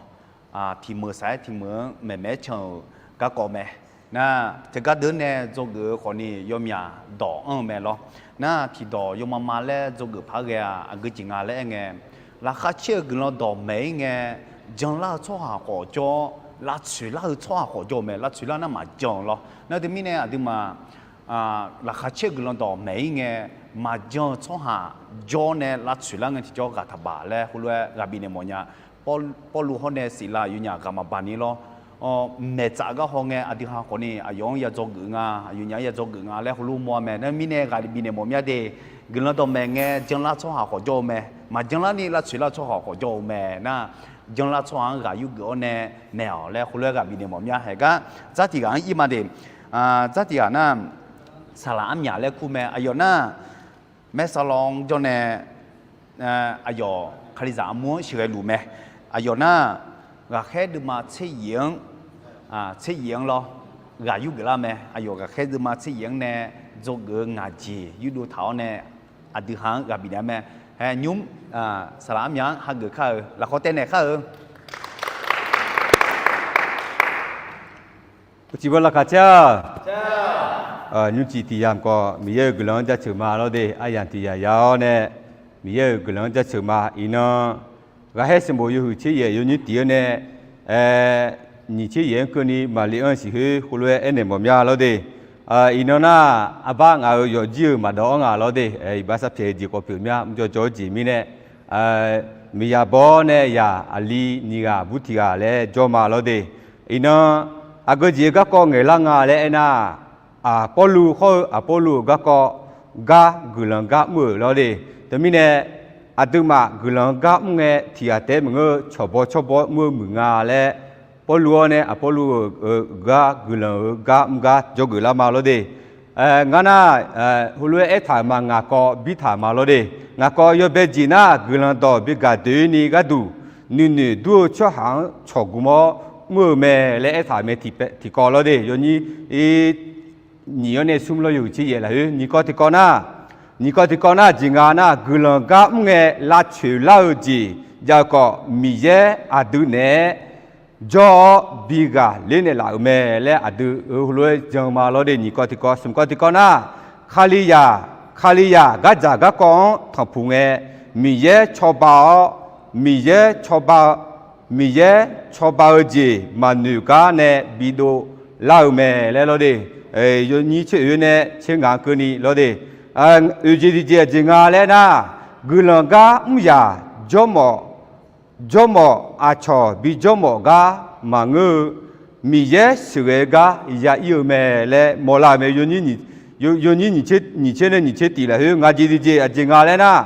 tiq meuq saq-aer tiq meuq-anr maeqmaeq-aer can-euq garkawv mae. Nar, teugar deuq nae dzawgeuf-eu khawfni yawmyaq dawq anr-eu mae lawr. Nar, tiqdawq yawmama laer dzawgeuf paq-aer ghae-aq, aqgeu jeq nga laer aerngae, laqkhaq caer-eu guiqlanq dawq maeq-ir ngae, janlar-eu tsawrhaq khawf jawr, lavtsoeq lar-eu tsawrhaq khawf jawr-eu mae. Lavtsoeq lar nar maqjan-eu lawr. Nar teumirnae aqduimaf laqkhaq caer-eu guiqlanq dawq maeq-ir ngae, maqjan-eu tsawrhaq jawr nae lavtsoeq lar ngae tiqjawr ghaq taqbaq laer khoerlof-aer ghaq bifnaeq mawf nya. Pawrluv hawr nae Siqlav aqyawfnyaf ghaq maqbaq ni lawr. Maeqtsaf gar haw ngae aqdui ha khawfni aqyawf-anr ya dzawgeuf nga, aqyawfnyaf-anr ya dzawgeuf nga laer heulof mawr-a mae. Nar mirnae ghaq bifnaeq mawf mya de. Guiqlanq dawq maeq ngae janlar tsawrhaq khawf jawr-eu mae. Maqjanlar ni lavtsoeq lar tsawrhaq khawf jawr-eu mae. Nar, janlar tsawrhaq-anr ghaq yurgeuf-awr nae maeq-awq laer khoerlof-aer ghaq bifnaeq mawf mya. Haegar dzar tiq ghaq-anr ir ma de. Dzar tiq ghaq nar, saqlaq armyaq laer kur mae. Aqyawf nar, maersaqlawq-anr jawr nae Aqyawf Kalizaq armur-anr sheuqghae luf mae. Aqyawf nar, ghaqkhaer deuvma tser yaeq-anr, tser yaeq-anr lawr, ghaq yurgeuf lar mae. Aqyawf ghaqkhaer deuvma tser yaeq-anr nae dzawgeuf-eu ngaq jeq yurdov taq-awr nae, aqdui ha-anr ghaq bifnaeq-a mae. Hae nymr, saqlaq armyaq-anr hageuf kar-euq lafkhawf taev naeq kar-euq. Uqcif baw laqkhaq caer-aq, nymrcif tiq yamq khawf Miqyaer-euq guiqlanq-anr jaceuq ma lawr de. Aryamq tiq yamq ya-awr nae Miqyaer-euq guiqlanq-anr jaceuq ma. Iqnan ghaqkhaer sanqbof yawhuiq tser yaeq yawnymr tiq-anr nae nyiq tser yaeq-anr keuvni maqle anr siq khoer heulof-aer aernaeq mawf mya lawr de. Iqnan nar, arbar ngaq-euq yawfjir-euq maqdawv-anr nga lawr de. Iqbax sarpyaeq-eu jeq khawf pyeuf mya mrjawr jawr-eu jeq mirnae, miqyaq baw-awr nae yaq aqli nyiq ghaq bur tiq ghaq laer jawr ma lawr de. Iqnan aqgeu jeq-eu garkawv ngaeqlar nga laer aernar, Pawrluv hawr-eu Aqpawrluv-euq garkawv gar guiqlanq gar mr-euq lawr de. Teumirnae aqduimaf guiqlanq gar mr ngae tiq ghaq taef-aer maqngeur-eu cawqbaw cawrbaw mr-eu muiq nga laer, Pawrluv-awr nae Aqpawrluv-euq gar guiqlanq-euq gar mr gar jawrgeuf lar ma lawr de. Ngar nar, heulof-aer aertaq-euq ma, ngaq kawv birtaq ma lawr de. Ngaq kawv yawbae jeq nar, guiqlanq dawq bigaq doe-ir ni gharduq nuinoeq dur-eu tsawrhaq-anr cawqgmr-awr mr-eu mae laer aertaq-euq mae. Tiqkawv lawr de, yawnyir nyiq-anr nae smr lawr yawhuiq tser yaeq lafkhoer nyiq kawv tiqkawv nar, nyiq kawv tiqkawv nar jeq nga nar, guiqlanq gar mr ngae lavcoeq lar-eu jeq jav-eu khawf, Miqyaer aqdui naeq-aer jawr-awr bighaq ler naeqlaf-euq mae laer aqdui-euq heulof-aer jan ma lawr de. Nyiq kawv tiqkawv, smq kawv tiqkawv nar, Kalizaq, Kalizaq gardzaq garkawv-anr tanqpuq ngae, Miqyaer cawba-awr, Miqyaer cawba, Miqyaer cawba-eu jeq maqnoeq gar nae bidov lar-eu mae laer lawr de. Yawnyir tser oeq nae tser ngaq-anr keuvni lawr de. Oeq jeq tiqjeq aqjeq nga laer nar, guiqlanq gar mr yaq jawrmawf, jawrmawf aqcawq bijawrmawf gar maqngeur-eu, Miqyaer sheuqghae-eu gar ya ir-eu mae laer mawrlar-euq mae. Yawnyir nyiq tser nae nyiq tser tiq lafkhoer ngaq jeq tiqjeq aqjeq nga laer nar,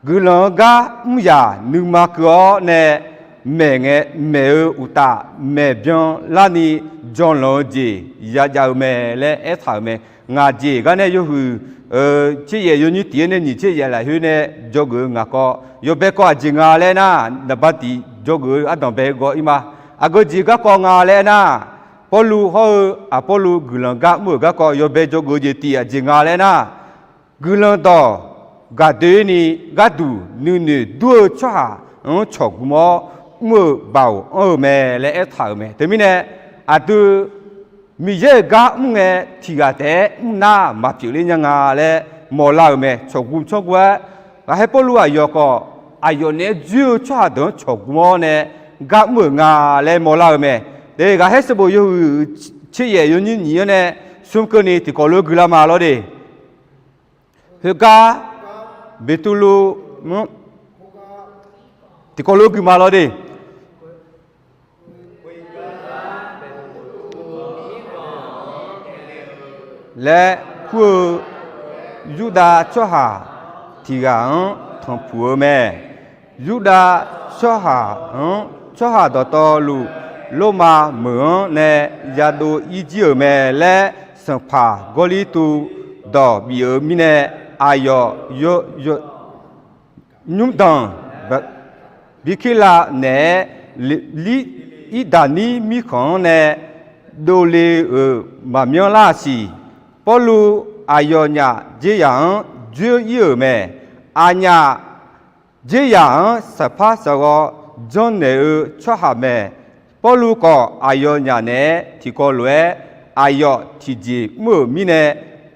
guiqlanq-eu gar mr yaq nuima keuv-awr nae maeq ngae, maeq-eu uqtaf maeqbyan larni janlanq-eu jeq yajav-eu mae laer aertaq-euq mae. Ngaq jeq gar nae yawhuiq tser yaeq yawnyir tiq-aer nae nyiq tser yaeq lafkhoer nae jawrgeuf-eu ngaq kawv yawbae kawv aqjeq nga laer nar, naqba tiq jawrgeuf-eu ardanqbae gawv ir ma. Aqgeu jeq garkawv nga laer nar, Pawrluv hawr-eu Aqpawrluv guiqlanq gar mr-euq garkawv yawbae jawrgeuf-eu jeq tiq aqjeq nga laer nar, guiqlanq dawq gaqdoe-ir ni gharduq nuinoeq dur-eu tsawrhaq-anr cawqgmr-awr mr-eu baoq anr-eu mae laer aertaq-euq mae. Teumirnae aqdui Miqyaer-euq gar mr ngae tiq ghaq taef-aer mr nar maqpyeuf ler nya nga laer mawrlar-euq mae. Cawqgmr tsawrgmr-aer ghaqkhaer Pawrluv aqyawf khawf aqyawf naeq-aer dzoer-eu tsawrhaq deuq-anr cawqgmr-awr nae gar mr-euq nga laer mawrlar-euq mae. Ghaqkhaer sanqbof yawhuiq tser yaeq yawnyir nyiq-anr nae smr keuvni tiqkawv lof-aer guilar ma lawr de. Khoergar Beqtuvluv-anr tiqkawv lof-aer gui ma lawr de. Laer kur-eu Yurdav tsawrhaq tiq ghaq-anr tanqpuq-eu mae. Yurdav tsawrhaq-anr tsawrhaq dawqtawvluf Lormav meuq-anr nae yadov ir jir-euq mae laer sanqpaq Gawrlirtuv dawq bif-euq mirnae, aqyawf nymrdanq Birkirlav naeq-aer Irdaqnir mirkhanq-anr nae dovle-euq maqmyanr lar-a siq. Pawrluv aqyawfnyaf dzerzaq-anr dzoer ir-euq mae. Aqnyaf dzerzaq-anr saqpar saqghawv janrnaeq-eu tsawrhaq mae. Pawrluv khawf aqyawfnyaf naeq-aer tiqkawv lof-aer aqyawf tiqjeq mr-euq mirnae,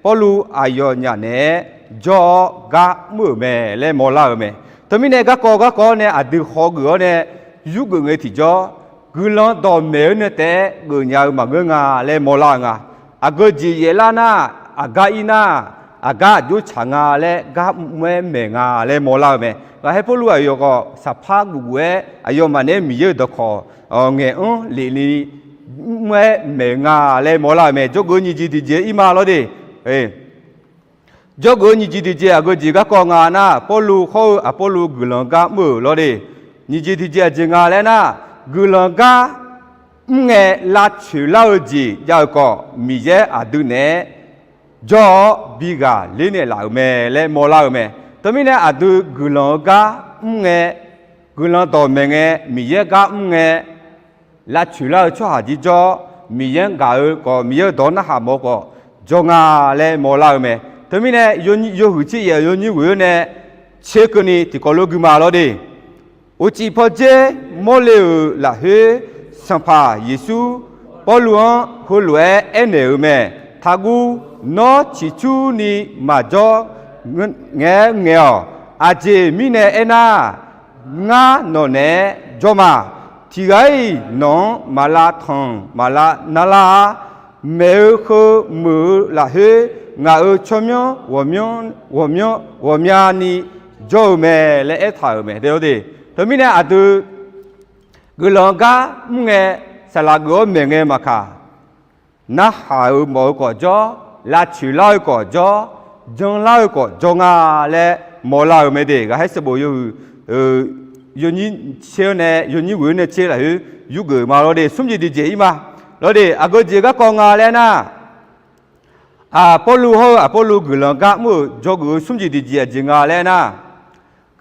Pawrluv aqyawfnyaf naeq-aer jawr-awr gar mr-euq mae laer mawrlar-euq mae. Teumirnae garkawv garkawv-awr nae aqdui hawgeuf-awr nae yurgeuf ngae tiqjawr, guiqlanq dawqmaeq-eu nae taef-aer geufnya-eu maqngeur nga laer mawrlar-eu nga. Aqgeu jeq yaef lar nar, aqgar ir nar, aqgar aqjox tsaq nga laer gar mr-aer maeq nga laer mawrlar-eu mae. Ghaqkhaer Pawrluv aqyawf khawf saqpar gufguf-aer aqyawfmaf naeq-aer Miqyaer-euq dawqkawq ngaeq-anr lef ni mr-aer maeq nga laer mawrlar-eu mae. Jawrgeuf nyiq jeq tiqjeq ir ma lawr de. Jawrgeuf-eu nyiq jeq tiqjeq aqgeu jeq garkawv nga nar, Pawrluv hawr-eu Aqpawrluv guiqlanq gar mr-euq lawr de. Nyiq jeq tiqjeq aqjeq nga laer nar, guiqlanq gar mr ngae lavcoeq lar-eu jeq jav-eu khawf, Miqyaer aqdui naeq-aer jawr-awr bi ghaqler naeqlaf-euq mae laer mawrlar-eu mae. Teumirnae aqdui guiqlanq-eu gar mr ngae, guiqlanq dawqmaeq ngae, Miqyaer gar mr ngae, lavcoeq lar-eu tsawrhaq jir jawr, Miqyaer-anr gaq-eu khawf, Miqyaer-euq dawq-anr narhaq mawf-eu khawf, jawr nga laer mawrlar-eu mae. Teumirnae, yawhuiq tser yaef yawnyir ghoeq-eu nae tser keuvni tiqkawv lof gui ma lawr de. Uqcif pawdzer mawrle-euq lafkhoer, Sanqpaq Yeqsur Pawrluv-anr heulof-aer aernaeq-euq mae. Taqguv, nawr ciqcurni maqjawr ngae-aer ngaeq-awq. Aqjeq mirnae aernar, ngar nawq naeq-aer jawr ma. Tiq ghaq-iq nawq-anr maq lavtanq maq lavnar lar-ar. Maeq-eu heu meuq-eu lafkhoer, ngaq-euq tsawrmyanr ghawqmyanr ghawqmyanr ghawqmyani jawr-eu mae laer aertaq-euq mae. Teumirnae aqdui guiqlanq-eu gar mr ngae, saqlaq geuf-awr maeq ngae maqkaq, narhaq-euq mawf-eu khawf jawr, lavcoeq lar-eu khawf jawr, janlar-eu khawf jawr nga laer mawrlar-euq mae de. Ghaqkhaer sanqbof yawhuiq yawnyir tser-anr nae yawnyir ghoeq-anr nae tser lafkhoer yurgeuf ma lawr de. Smr jeq tiqjeq ir ma lawr de. Aqgeu jeq garkawv nga laer nar, Aqpawrluv hawr-eu Aqpawrluv guiqlanq gar mr-euq dzawgeuf-eu smr jeq tiqjeq aqjeq nga laer nar,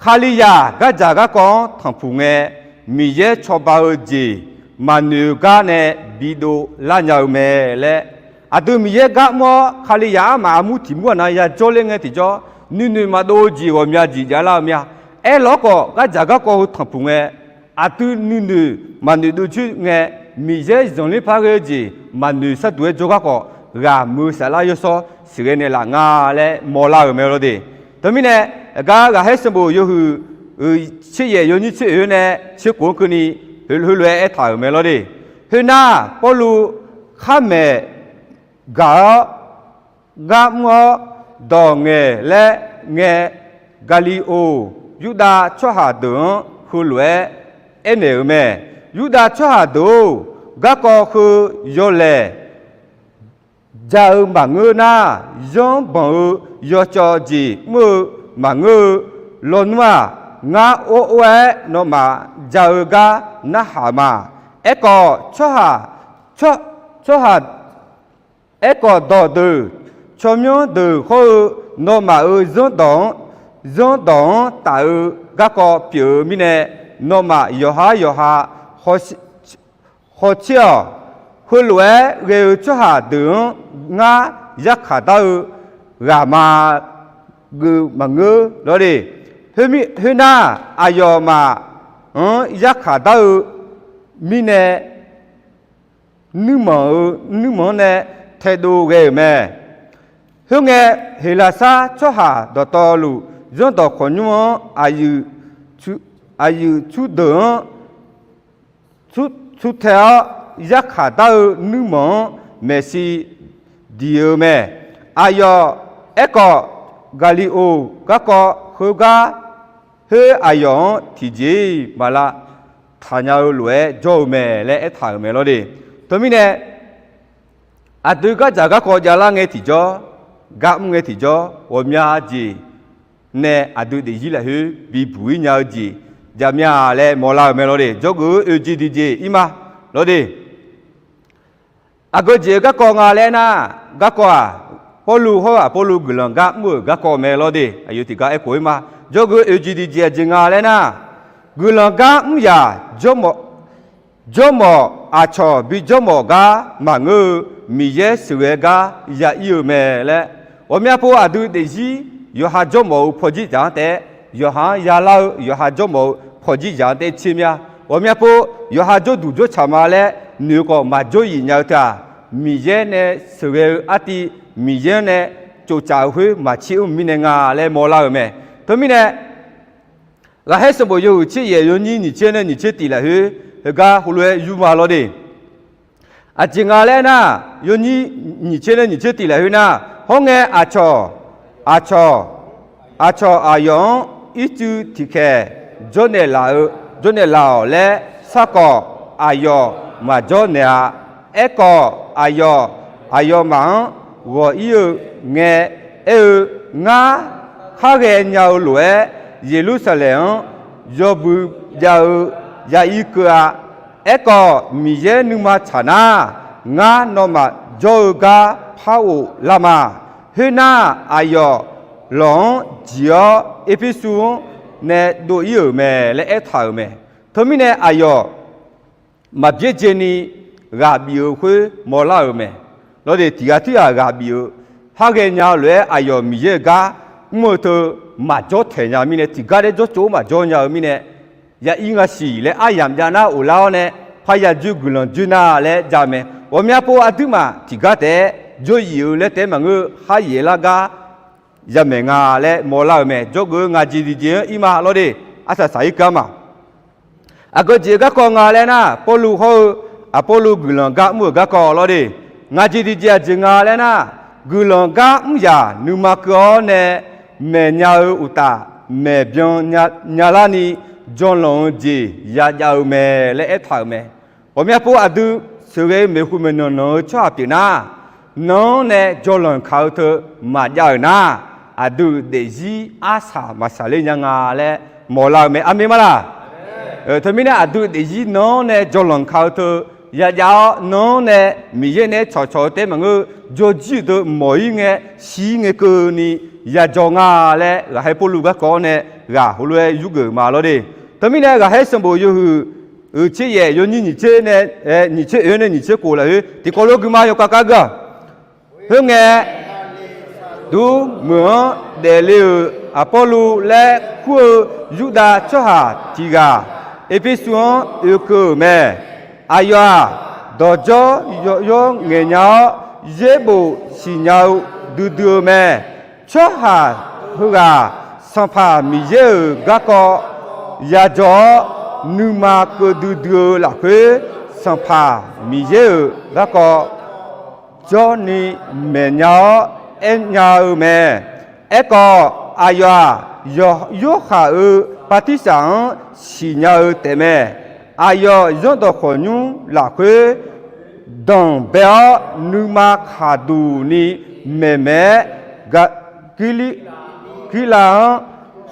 Kalizaq gardzaq garkawv-anr tanqpuq ngae, Miqyaer cawba-eu jeq maqnoeq-eu gar nae bidov lar nya-eu mae laer, aqdui Miqyaer gar mr-awr Kalizaq armaf armur tiq mur aqnav yajawr ler ngae tiqjawr, nuinoeq maqdov-eu jeq ghawqmya jeq javlar-eu mya. Aerlawr khawf, gardzaq garkawv heu tanqpuq ngae, aqdui nuinoeq maqnoeq dov coer ngae, Miqyaer zanqler par ghae-eu jeq maqnoeq sharduq-aer jawrgar khawf, ghaq muiq-eu saflar yawshawr siqghae naeqlaf nga laer mawrlar-euq mae lawr de. Teumirnae, aqgar ghaqkhaer sanqbof yawhuiq tser yaef yawnyir tser oeq-anr nae tser khof-anr keuvni heulof-aer aertaq-euq mae lawr de. Khoernar, Pawrluv khar maeq gaq-awr gar mr-awr dawq ngaeq laer ngae, Gaqliqoq Yurdav tsawrhaq deuq-anr heulof-aer aernaeq-euq mae. Yurdav tsawrhaq deuq-or, garkawv heu yawlaeq ja-eu maqngeur nar, zanr banq-eu yawcawv jeq mr-eu maqngeur-eu lawnmr-aq, ngar or or-aer nawmaf ja-eu gar narhaq ma. Aerkhawf, tsawrhaq, tsawrhaq, aerkhawf dawqdeuq, tsawrmyanr deuq hawr-eu nawmaf-euq zanrdawq-anr, zanrdawq-anr taf-eu garkawv pyeuf-eu mirnae, nawmaf yawqhar yawqha hawtser-awq. Heulof-aer ghae-eu tsawrhaq deuq-anr ngar yarkhaq dar-eu ghaq ma geuf maqngeur lawr de. Khoernar, aqyawfmaf-anr yarkhaq dar-eu mirnae, nuirmanq-eu nuirmanq-anr nae taedov ghae-euq mae. Khoerngae, Heqlaqsar tsawrhaq dawqtawvluf, zanrdawq khawqnymr-anr aqyuif tsurdeuq-anr tsur tae-awr yarkhaq dar-eu nuirmanq-anr maeqshi diq-eu mae. Aqyawf, aerkhawf, Gaqliqoq garkawv heugar khoer aqyawf-anr tiqjeq-iq maq lavtaq nya-eu lof-aer jawr-eu mae laer aertaq-euq mae lawr de. Teumirnae, aqdui gardzaq garkawv javlar ngae tiqjawr, gar mr ngae tiqjawr, ghawqmya jeq nae aqdui daefzir lafkhoer bibuq-ir nya-eu jeq jaqmya laer mawrlar-euq mae lawr de. Dzawgeuf-eu oeq jeq tiqjeq ir ma lawr de. Aqgeu jeq-eu garkawv nga laer aernar, garkawv-aq, Pawrluv hawr-eu Aqpawrluv guiqlanq gar mr-euq garkawv mae lawr de. Aqyawf tiqgar aerkhof-ir ma. Dzawgeuf-eu oeq jeq tiqjeq aqjeq nga laer aernar, guiqlanq gar mr yaq jawrmawf, jawrmawf aqcawq bi jawrmawf gar maqngeur-eu, Miqyaer sheuqghae gar ya ir-eu mae laer, ghawqmya pov aqdui daefzir yawqha jawrmawf-eu pawjir dzaq-anr taef-aer, yawqha-anr yalar-eu yawqha jawrmawf-eu pawjir dzaq-anr taef-aer tser mya. Ghawqmya pov yawqha jawrduq jawrcaq ma laer noeq khawf maqjawr yif nya-eu teu-aq, Miqyaer nae sheuqghae-eu artiv, Miqyaer-anr nae tsoftsaf-eu khoer maqtser mr mirnae nga laer mawrlar-euq mae. Teumirnae, ghaqkhaer sanqbof yawhuiq tser yaef yawnyir nyiq tser nae nyiq tser tiq lafkhoer heugar heulof-aer yur ma lawr de. Aqjeq nga laer aernar, yawnyir nyiq tser nae nyiq tser tiq lafkhoer nar, hawr ngae aqcawq, aqcawq, aqcawq aqyawf-anr ircuf tiqkhaeq jawrnaeq laf-eu, jawrnaeq laf-awq laer sharkhawf, aqyawf maqjawr naeq-a. Aerkhawf, aqyawf, aqyawfmaf-anr ghawq ir-eu ngae aer-eu, ngar khar ghaenya-eu lof-aer, Yeqlursaqlaeq-anr yawbui jav-eu ya ir keuv-a. Aerkhawf, Miqyaer nuima tsaq nar, ngar nawmaf jawr-eu gar par ghoflar ma. Khoernar, aqyawf lawq-anr jiq-awr, Erpersu-anr nae dov-ir-euq mae laer aertaq-euq mae. Teumirnae aqyawf maqbyaerdzaeni ghaq bif-eu khoer mawrlar-euq mae. Lawrdeq tiqghaq tirghaq ghaq bif-eu, har ghaenya-eu lof-aer aqyawf Miqyaer-euq gar mr-eu teu maqjawr taeq nya mirnae, tiqgar daer jawrtsov-awr maqjawr nya-eu mirnae, ya ir nga siq laer aryamq jav nar of lar-awr nae, parya dzoer guiqlanq dzoer nar laer jav mae. Ghawqmya pov aqduimaf tiqgar taef-aer jawr yif-eu laer taef-aer maqngeur, har yaef lar gar yamaeq nga laer mawrlar-euq mae. Jawrgeuf-eu ngaq jeq tiqjeq-anr ir ma lawrdeq, arsaq saq-ir keuv-ar ma. Aqgeu jeq-eu garkawv nga laer nar, Pawrluv hawr-eu Aqpawrluv guiqlanq gar mr-euq garkawv lawrdeq. Ngaq jeq tiqjeq aqjeq nga laer nar, guiqlanq gar mr yaq nuima keuv-awr nae maeqnya-eu uqtaf, maeqbyan nya larni jawrlanq-eu jeq yajav-eu mae laer aertaq-euq mae. Ghawqmya pov aqdui sheuqghae-eu maeqhu maeqnan nanq-eu tsawrhaq pyeuf nar, nanq-anr nae jawrlanq kaq-eu teu maqjav-euq nar, aqdui daefzir arsaq maqsaqler nya nga laer mawrlar-eu mae. Aqmeq ma laq? Teumirnae aqdui daefzir nanq-anr nae jawrlanq kaq-eu teu yajav-awr, nanq-anr nae Miqyaer nae aer cawqcawq-eu taef-aer maqngeur, jawrjir-euq teu mawq-ir ngae, shir ngae keuvni yajawr nga laer ghaqkhaer Pawrluv garkawv-awr nae ghaq heulof-aer yurgeuf ma lawrdeq. Teumirnae ghaqkhaer sanqbof yawhuiq uiq tser yaef yawnyir nyiq tser nae, nyiq tser oeq-awr nae nyiq tser khof lafkhoer tiqkawv lof guima yawkhav kar geur-aq, khoerngae, duqmeuq-anr daefle-euq Aqpawrluv laer kur-eu Yurdav tsawrhaq tiq ghaq Erpersu-anr oekeuv-euq mae. Aqyawf-aq, dawqdzawr yawqyawr ngaeqnya-awr, yaerbof siqnya-eu duidui-eu mae. Tsawrhaq heughaq Sanqpaq Miqyaer-euq garkawv yajawr-awr, nuima keuv duidui-eu lafkhoer, Sanqpaq Miqyaer-euq garkawv jawrni maeqnya-awr aernya-eu mae. Aerkhawf, aqyawf-aq, Yorhaq-euq bartirsaq-anr siqnya-eu taefmae. Aqyawf zanrdawq khawqnymr lafkhoer danqbae-awr, nuima khaqduq ni maeqmaeq-aer, Gir- Girlav-anr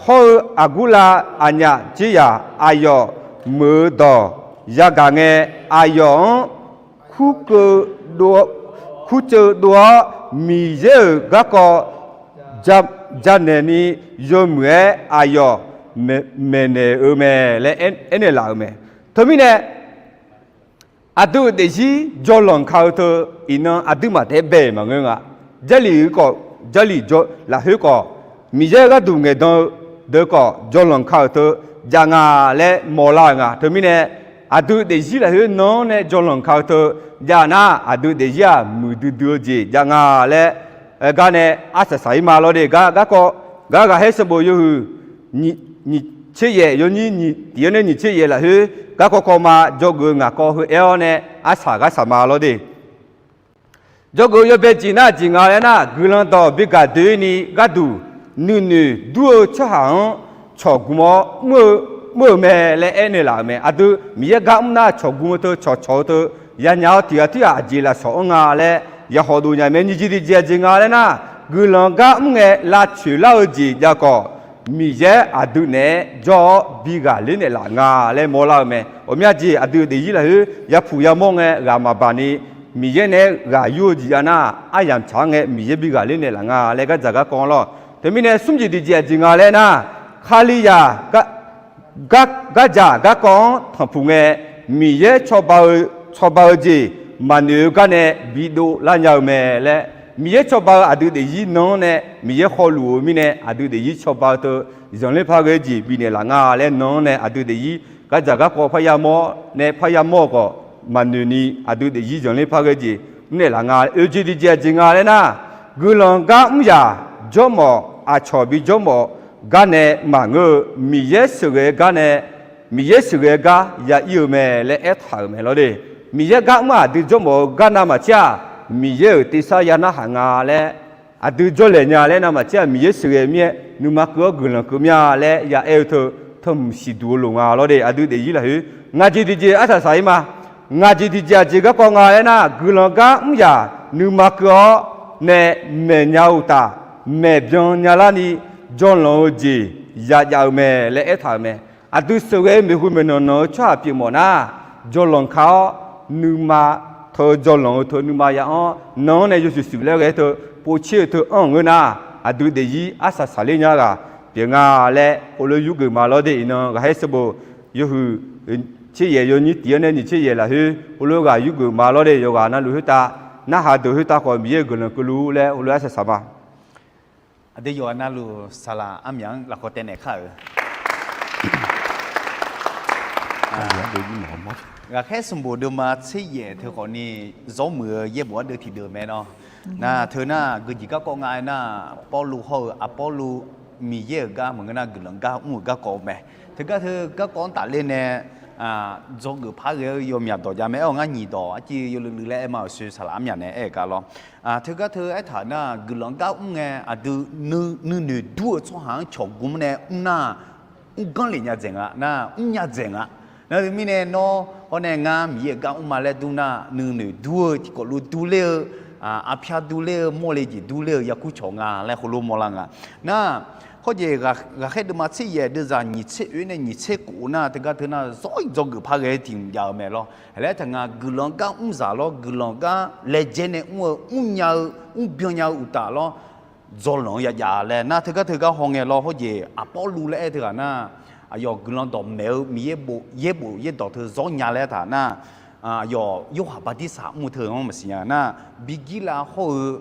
hawr-eu Aqgurlav aqnyaf dzerzaq aqyawf meuq-eu dawq yagaq ngae, aqyawf-anr kurkeuv dov- kurceuv dov-awr, Miqyaer-euq garkawv janaeq ni yawmuiq-aer aqyawf maeqnaeq-eu mae laer aernaeq laf-euq mae. Teumirnae aqdui daefzir jawrlanq ka-eu teu iqnan aqduimaf taef-aer bae-euq maqngeur nga. Jarlif-eu khawf, Jarlif lafkhoer khawf, Miqyaer gharduq ngaeqdan-eu deuq khawf jawrlanq ka-euq teu jav nga laer mawrlar-eu nga. Teumirnae aqdui daefzir lafkhoer nan-anr nae jawrlanq ka-eu teu jav nar, aqdui daefzir-aq muiqdui dui-eu jeq jav nga laer gar nae arsaq saq-ir ma lawrdeq. Gar garkawv gar ghaqkhaer sanqbof yawhuiq nyiq tser yaef yawnyir nyiq tiq-anr nae nyiq tser yaef lafkhoer garkawv kawv ma. Jawrgeuf-eu ngaq kawv heu aer-awr nae arsaq gharsaq ma lawrdeq. Jawrgeuf-eu yawbae jeq nar jeq nga laer nar, guiqlanq dawq bigaq doeni gharduq nuinoeq dur-eu tsawrhaq-anr cawqgmq-awr mr-eu mae laer aernaeq laf-euq mae. Aqdui Miqyaer gar mr nar cawqgmq-eu teu cawqcawq-eu teu yanya-awr tiq ghaq tirghaq aqjeq lafsawq-anr nga laer yahaw dov nya mae. Nyiq jeq tiq jeq aqjeq nga laer nar, guiqlanq gar mr ngae lavcoeq lar-eu jeq jav khawf, Miqyaer aqdui naeq-aer jawr-awr bighaq ler naeqlaf nga laer mawrlar-eu mae. Ghawqmya jeq aqdui daefzir lafkhoer yapuq yamawr ngae ghaq maqbaq ni, Miqyaer naeq-aer ghaq yur-eu jeq jav nar, aryamq tsaq-anr ngae Miqyaer bighaq ler naeqlaf nga laer gardzaq garkawv-anr lawr. Teumirnae smr jeq tiq jeq aqjeq nga laer nar, Kalizaq gardzaq garkawv-anr tanqpuq ngae, Miqyaer cawba-eu, cawba-eu jeq maqnoeq-eu gar nae bidov lar nya-eu mae laer, Miqyaer cawba-eu aqdui daefzir nan-anr nae Miqyaer hawluf-eu mirnae aqdui daefzir cawba-eu teu zanqler par ghae jeq bifnaeq laf nga laer nan-anr nae aqdui daefzir gardzaq garkawv parya mawr nae parya mawr-eu khawf maqnoeq ni aqdui daefzir zanqler par ghae jeq mrnaeq laf nga. Oeq jeq tiq jeq aqjeq nga laer nar, guiqlanq gar mr yaq jawrmawf aqcawq bi jawrmawf gar nae maqngeur-eu, Miqyaer sheuqghae gar nae, Miqyaer sheuqghae gar ya ir-eu mae laer aertaq-euq mae lawrdeq. Miqyaer gar mr-aq aqdui jawrmawf-eu gar navmaqtser-aq, Miqyaer-euq tersar ya narhaq nga laer aqdui jawrlaeq nya laer navmaqtser-aq, Miqyaer sheuqghae mir-aer nuima keuv-awr guiqlanq keuv mir-a laer ya aer-eu teu, teu mq siqduq-eu loq nga lawrdeq. Aqdui daefzir lafkhoer ngaq jeq tiq jeq arsaq saq-ir ma. Ngaq jeq tiq jeq aqjeq garkawv nga laer nar, guiqlanq gar mr yaq nuima keuv-awr nae maeqnya-eu uqtaf, maeqbyan nya larni jawrlanq-eu jeq yajav-eu mae laer aertaq-euq mae. Aqdui sheuqghae-eu maeqhu maeqnan nanq-eu tsawrhaq pyeufmawf nar, jawrlanq ka-awr nuima teu jawrlanq-eu teu nuima ya-anr nan-anr nae yawshuif shuif laer ghae teu povtser-eu teu anr-eu ngeur nar, aqdui daefzir arsaq saqler nya ghaq pyeuf nga laer heulof yurgeuf ma lawr de. Iqnan ghaqkhaer sanqbof yawhuiq tser yaef yawnyir tiq-anr nae nyiq tser yaef lafkhoer heulof ghaq yurgeuf ma lawr de. Yawqghaq navluf khoertav narhaq deuq khoertav khawf Miqyaer-euq guiqlanq keuvluf laer heulof arsaq saq ma. Aqdui yawqghaq navluf saqlaq armyaq-anr lafkawv taev naeq kar-euq. Ghaqkhaer sanqbof deuvma tser yaef teu khawfni zawr muiq-eu yaerbof ardeuv tiqdeuq mae nawr. Nar teu nar geujeq garkawv nga aernar, Pawrluv hawr-eu Aqpawrluv Miqyaer-euq gar maqngeur nar guiqlanq gar mr-euq garkawv mae. Teugar teu garkawv-anr tafler nae dzawgeuf par ghae-eu yawmyaq dawq jav mae. Aer-awq ngar nyiq dawq arciv yawluiv luiv laer aer ma-euq soe saqlaq armyaq nae aer-euq gar lawr. Teugar teu aertaq nar guiqlanq gar mr ngae aqdui nuinoeq dur-eu tsawrhaq-anr cawq gmr nae mr nar mrganr lef nya dzaeq nga nar mrnya dzaeq nga. Nar teumirnae nawr hawr nae ngar Miqyaer-euq gar mr ma laer dur nar nuinoeq dur-eu tiqkawv luf durler-eu, arpyar durler-eu, mawrle jeq durler-eu yarkur cawq nga laer heulof mawrlar nga. Nar hawjeq ghaqkhaer deuvma tser yaef deuvzaq nyiq tser oe nae nyiq tser khof nar teugar teu nar zawr-iq dzawgeuf par ghae-eu tiq mq jav-eu mae lawr. Laer taq nga guiqlanq gar mrzaq lawr, guiqlanq gar laejae nae mr-eu mrnya-eu mrbyan nya-eu uqtaf lawr, dzawlanq-anr yajav laer nar teugar teugar hawngae lawr. Hawjeq Aqpawrluv laer aer teughaq nar, aqyawf guiqlanq dawqmaeq-eu Miqyaer bof yaerbof yaerdawq teu zawr nya laer taq nar, aqyawf Yorhaq bartirsaq mr-eu teu-anr maqsiq nya nar, birgirlav hawr-eu,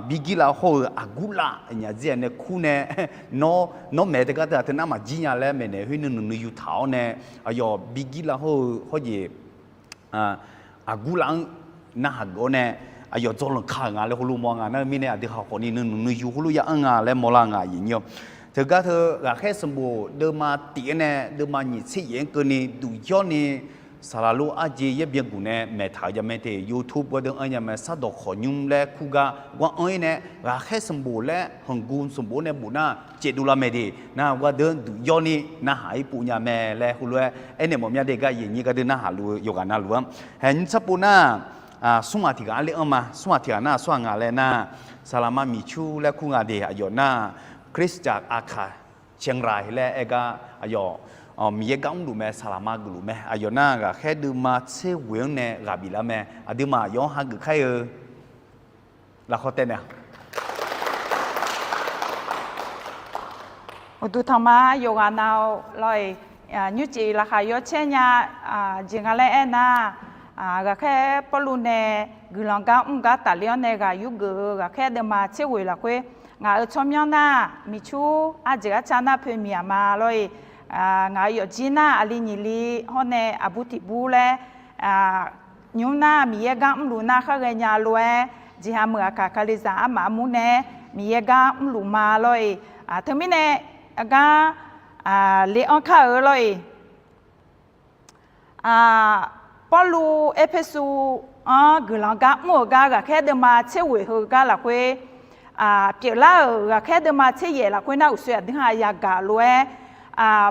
birgirlav hawr-eu Aqgurlav aqnyaf dzir-a nae kur nae, nawr maeq teugar teughaq teu nar maqjir nya laer maeqnaeq khoer nuinoeq nuiyu taq-awr nae, aqyawf birgirlav hawr-eu hawjeq Aqgurlav-anr narhaq geuf-awr nae, aqyawf dzawlanq ka-euq nga laer heulof mawr nga. Nar mirnae aqdui haw khawfni nuinoeq nuiyu heulof ya anr nga laer mawrlar nga aqyuif nyir-awr. Teugar teu ghaqkhaer sanqbof deuvma tif-anr nae deuvma nyiq tser yaef-anr keuvni duq yawrni saqlaq lof arjeq yaer byanguq nae maeqtaq-eu jamae te YouTube gardeuv anr nya mae. Sardawq khawqnymr laer kur gar gar anr-ir nae ghaqkhaer sanqbof laer hanqgu sanqbof nae bof nar caevdov lar mae de. Nar gardeuv duq yawrni narhaq-ir pov nya mae laer heulof-aer aernaeq mawf mya de. Gar yaef nyir gardeuv narhaq luf-eu yawqghaq navluf-anr haeq nymr tsar pov nar, smr ghaq tiq ghaq arler anr ma. Smr ghaq tiq ghaq nar aqsur ghaq nga laer nar, saqlaqma miqcur laer kur nga de. Aqyawf nar Khristaq aqkaq caenraq laer aer gar aqyawf Miqyaer gar mrluf mae, saqlaqma geufluf mae. Aqyawf nar ghaqkhaer deuvma tser ghoeq-anr nae ghaq biflar mae. Aqduimaf yawf-anr hageuf kar-eu lafkawr taev nae Uqduq tanqma yawqghaq nav-eu lawr-iq, nymrcif laqkhaq yawcaer nya jeq nga laer aernar, ghaqkhaer Pawrluv nae guiqlanq gar mr gar tafler-awr nae ghaq yurgeuf-eu ghaqkhaer deuvma tser ghoeq lafkhoer, ngaq-euq tsawrmyanr nar miqcur arjeq arca nar poeq miq-aq ma lawr-iq, ngaq-euq yawfjir nar aqli nyiq li hawr nae aqbur tiq bur laer, nymr nar Miqyaer gar mrluf nar khar ghaenya lof-aer, jeqha meuq aqkaq kalizaq armaf armur nae Miqyaer gar mrluf ma lawr-iq, teumirnae gar le anr kar-eu lawr-iq, Pawrluv Erpersu-anr guiqlanq gar mr-euq gar ghaqkhaer deuvma tser ghoeq heugar lafkhoer, pyeuflar-euq ghaqkhaer deuvma tser yaef lafkhoer nar uqshoe aqdui ha yagaq lof-aer,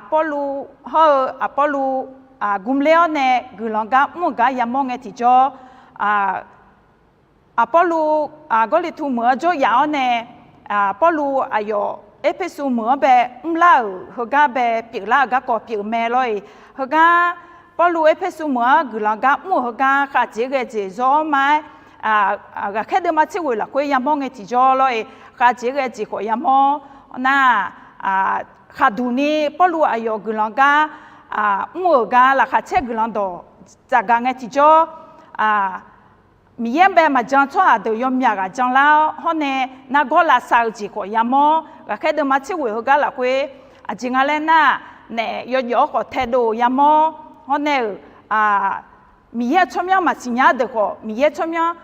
Pawrluv hawr-eu Aqpawrluv gmler-awr nae guiqlanq gar mr-euq gar yamawr ngae tiqjawr, Aqpawrluv Gawrliqtu meuq-anr jawryaf-awr nae, Pawrluv aqyawf Erpersu meuq-anr bae mrlar-euq heugar bae pyeuflar-euq garkawv pyeuf mae lawr-iq. Heugar Pawrluv Erpersu meuq-anr guiqlanq gar mr-euq heugar khavjeq ghae jeq zawr ma-aer, ghaqkhaer deuvma tser ghoeq lafkhoer yamawr ngae tiqjawr lawr-iq, khavjeq ghae jeq khawf yamawr nar, khaqduq ni Pawrluv aqyawf guiqlanq gar mr-euq gar laqkhaq caer guiqlanq dawq tsafgaq ngae tiqjawr, Miqyaer-anr bae maqjan tsawrhaq deuq yawmyaq ghaq janlar-awr hawr nae nargawr lavsav-eu jeq khawf yamawr. Ghaqkhaer deuvma tser ghoeq heugar lafkhoer aqjeq nga laer nar, naef yawjawf-awr khawf taedov-euq yamawr hawr nae-euq, Miqyaer-euq tsawrmyanr maqsiq nya-ar deuq khawf Miqyaer tsawrmyanr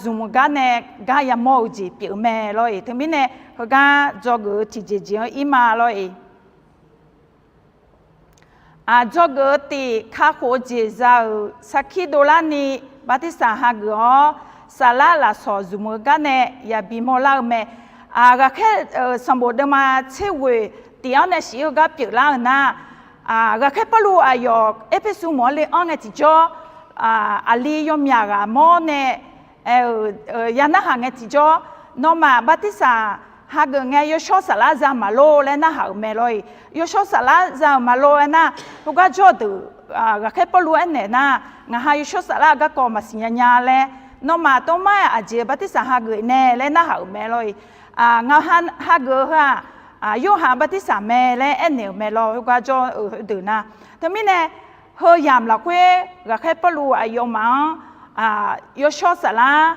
zmq-eu gar nae gar yamawr-eu jeq pyeuf mae lawr-iq. Teumirnae heugar dzawgeuf-eu tiqjeq jeq-anr ir ma lawr-iq. Dzawgeuf-eu tif kakhof-eu jeq za-euq sarkir dovlarni bartirsaq hageuf-awr saflar lafsawq zmq-eu gar nae yabi mawrlar-eu mae. Ghaqkhaer sanqbof deuvma tser ghoeq tif-anr nae shif-eu gar pyeuflar-euq nar, ghaqkhaer Pawrluv aqyawf Erpersu meuq-anr le anr ngae tiqjawr, aqli yawmyaq ghaq mawr nae aer-euq ya narhaq ngae tiqjawr, nawmaf bartirsaq hageuf ngae yawshawr saflar za maqlor laer narhaq-euq mae lawr-iq. Yawshawr saflar za-euq maqlor aernar, heugar jawr-eu deuq ghaqkhaer Pawrluv aernaeq nar, ngaq ha yawshawr saflar-eu garkawv maqsiq nya nya laer Nawmaf tov mar-aer aqjeq bartirsaq hageuf nae laer narhaq-euq mae lawr-iq. Ngaq hageuf-eu heu-aq, Yorhaq bartirsaq mae laer aernaeq-euq mae lawr, khoergar jawr-eu heudeuq nar. Teumirnae, heu yamq lafkhoer ghaqkhaer Pawrluv aqyawfmaf-anr yawshawr saflar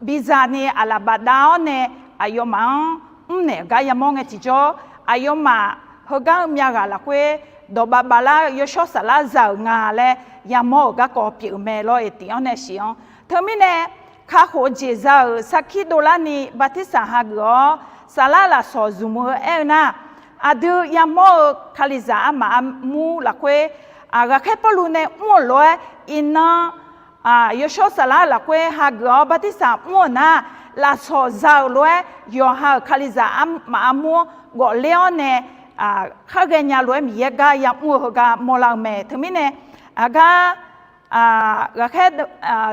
biza ni aqlaf bafdav-awr nae aqyawfmaf-anr mrnaeq-euq gar yamawr ngae tiqjawr, aqyawfmaf heugar-eu myav ghaq lafkhoer dawqbav bavlar-eu yawshawr saflar za-euq nga laer yamawr-euq garkawv pyeuf-eu mae lawr-iq, tif-anr nae shif-anr. Teumirnae, kakhof-eu jeq za-euq sarkir dovlarni bartirsaq hageuf-awr saflar lafsawq zmq-eu aer-eu nar, aqdui yamawr-eu Kalizaq armaf armur lafkhoer, ghaqkhaer Pawrluv nae mr-euq lof-aer iqnan yawshawr saflar lafkhoer hageuf-awr bartirsaq mr-euq nar, lafsawq za-euq lof-aer yawqha-euq Kalizaq armaf armur-anr ghawfler-awr nae kharghae nya lof-aer Miqyaer gar yamr-eu heugar mawrlar-eu mae. Teumirnae, aqgar ghaqkhaer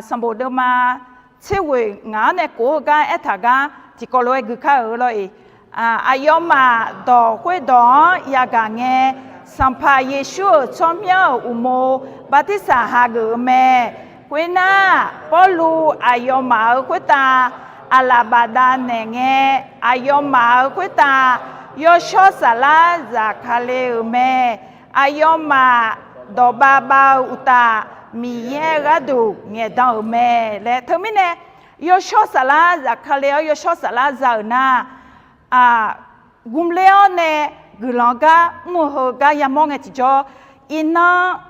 sanqbof deuvma tser ghoeq ngaq-anr nae kof-eu gar aertaq gar tiqkawv lof-aer gui kar-euq lawr-iq. Aqyawfmaf dawq khoerdawq-anr yagaq ngae, Sanqpaq Yeqsur-euq tsawrmyanr-euq uqmov bartirsaq hageuf-eu mae. Khoernar, Pawrluv aqyawfmaf-euq khoertav aqlaf bafdav naeq ngae, aqyawfmaf-euq khoertav yawshawr saflar zafkale-euq mae. Aqyawfmaf dawqbav bav-eu uqtaf, Miqyaer gharduq ngaeqdan-euq mae laer. Teumirnae, yawshawr saflar zafkale-awr yawshawr saflar za-euq nar, gmler-awr nae guiqlanq gar mr-eu heugar yamawr ngae tiqjawr, iqnan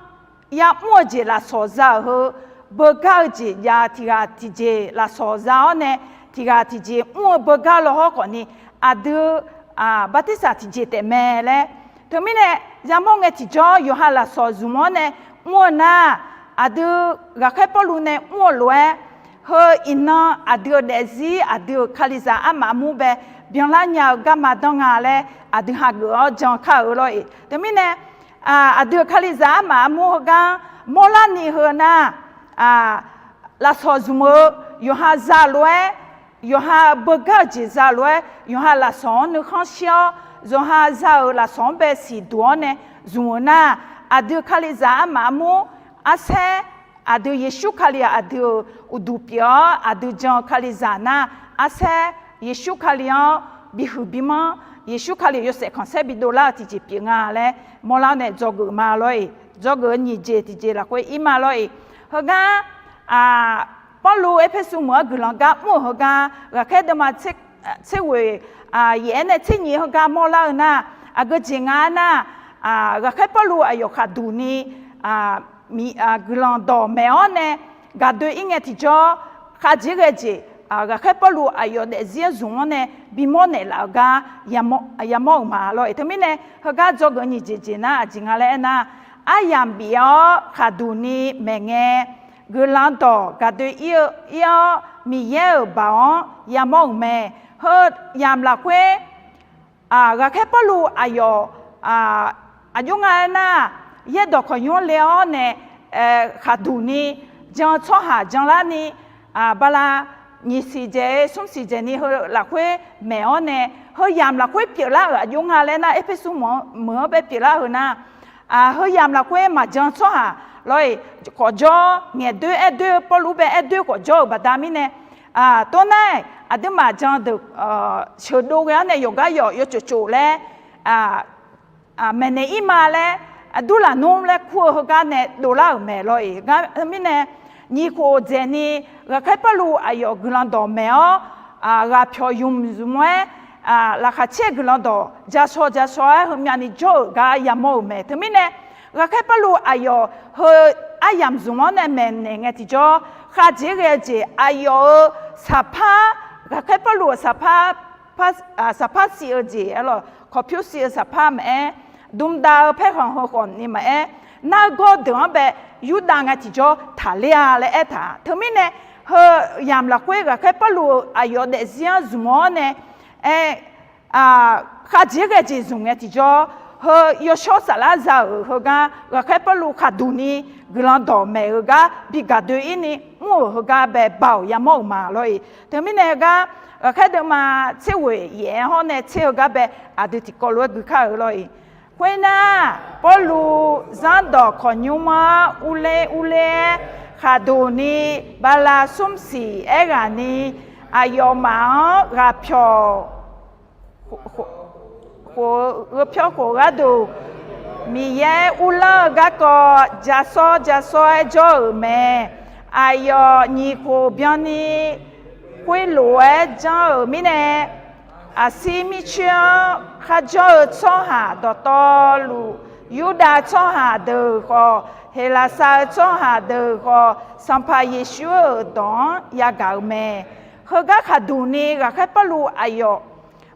yamr-eu jeq lafsawq za-euq heu beugar-eu jeq jav tiqghaq tiqjeq lafsawq za-awr nae tiqghaq tiqjeq mr-eu beugar lawhawr khawfni, aqdui bartirsaq tiqjeq taef mae laer. Teumirnae, yamawr ngae tiqjawr yawqha lafsawq zmq-awr nae mr-eu nar, aqdui ghaqkhaer Pawrluv nae mr-eu lof-aer, heu iqnan aqdui-euq daefzir aqdui-euq Kalizaq armaf armur bae byanlar nya-eu garma danr nga laer aqdui hageuf-awr jan kar-euq lawr-iq. Teumirnae, aqdui-euq Kalizaq armaf armur heugar mawrlarni heu nar, lafsawq zmq-eu yawqha za lof-aer, yawqha beugar-eu jeq za lof-aer, yawqha lafsawq-anr nuikhanr shir-awr, yawqha za-euq lafsawq-anr bae siqduq-awr nae zmq-euq nar, aqdui Kalizaq armaf armur arsaer, aqdui Yeqsur Kali aqdui-euq uqduq pyeuf-awr aqdui jan-eu Kalizaq nar, arsaer Yeqsur Kali-anr bihuiq bimanr, Yeqsur Kali-euq yawshaef khanqsaer bidov lar-eu tiqjeq pyeuf nga laer mawrlar-awr nae dzawgeuf ma lawr-iq. Dzawgeuf-eu nyiq jeq tiqjeq lafkhoer ir ma lawr-iq. Heugar Pawrluv Erpersu meuq-anr guiqlanq gar mr-euq heugar, ghaqkhaer deuvma tser ghoeq yaef-aer nae tser nyiq heugar mawrlar-eu nar, aqgeu jeq nga aernar, ghaqkhaer Pawrluv aqyawf khaqduq ni guiqlanq dawq maeq-awr nae gaqdoe ir ngae tiqjawr, khavjeq ghae jeq, ghaqkhaer Pawrluv aqyawf daefzir-anr zmq-anr nae bimawr naeqlaf-euq gar yamawr-euq ma lawr-iq. Teumirnae heugar dzawgeuf nyiq jeq jeq nar aqjeq nga laer aernar, aryamq bif-awr khaqduq ni maeqngae, guiqlanq dawq gaqdoe ir-eu ir-awr Miqyaer-euq baoq-anr yamawr-euq mae. Heu yamq lafkhoer ghaqkhaer Pawrluv aqyawf aqjox nga aernar, yaerdawq kawqnymr le-awr nae khaqduq ni jan-eu tsawrhaq janlarni, bala nyiq siq dzaeq-eu smr siq dzaeq ni heu lafkhoer maeq-awr nae, heu yamq lafkhoer pyeuflar-euq aqjox nga laer nar, Erpersu meuq-anr bae pyeuflar-eu nar, heu yamq lafkhoer maqjan tsawrhaq lawr-iq khawf jawr, ngaeqdoer aerdoer-eu Pawrluv bae aerdoer khawf jawr-euq baqda mirnae, toxnar-iq aqduimaf jan deuq sheuqdov ghae-awr nae yawqgar yawf yawtsoftsov laer maeqnaeq ir ma laer, durlaf nmr laer kur-eu heugar nae dovlar-euq mae lawr-iq. Mirnae, nyiq khof dzaeqni ghaqkhaer Pawrluv aqyawf guiqlanq dawq maeq-awr, ghaqpyawq ymq zmq-aer, laqkhaq caer guiqlanq dawq jasaw jasaw-aer heumyavni jawr-euq gar yamawr-euq mae. Teumirnae, ghaqkhaer Pawrluv aqyawf heu aryamq zmq-anr nae maeqnaeq ngae tiqjawr, khavjeq ghae-eu jeq aqyawf-euq saqpar, ghaqkhaer Pawrluv-euq saqpar, saqpar siq-eu jeq, kawqpyur siq-eu saqpar maqaer, dmdav-eu paerkhanq heu khawfni maqaer, nargawr deuq-anr bae Yurdav ngae tiqjawr taqler-a laer aertaq. Teumirnae, heu yamq lafkhoer ghaqkhaer Pawrluv-euq aqyawf daefzir-anr zmq-awr nae, aer, khavjeq ghae jeq zmq ngae tiqjawr, heu yawshawr saflar za-euq heugar ghaqkhaer Pawrluv khaqduq ni guiqlanq dawq maeq-eu gar bi gaqdoe ir ni mr-euq heugar bae baoq yamawr-euq ma lawr-iq. Teumirnae heugar ghaqkhaer deuvma tser ghoeq yaef-aer hawr nae tser heugar bae aqdui tiqkawv lof-aer gui kar-euq lawr-iq. Khoernar, Pawrluv zanrdawq kawqnymr-anr urler urler-aer, khaqduq ni bala smr siq aerghaqni, aqyawfmaf-anr ghaqpyawq khof-eu, gheu pyawr khof gharduq, Miqyaer uvlanr-eu garkawv jasawr jasawr-aer jawr-euq mae. Aqyawf nyiq khof byanni khoerlof-aer janr-euq mirnae, aqsir mircoer-anr kharjawr-eu tsawrhaq dawqtawvluf, Yurdav tsawrhaq deuq khawf, Heqlaqsar-eu tsawrhaq deuq khawf, Sanqpaq Yeqsur-euq dawq-anr yagaq-euq mae. Heugar khaqduq ni ghaqkhaer Pawrluv aqyawf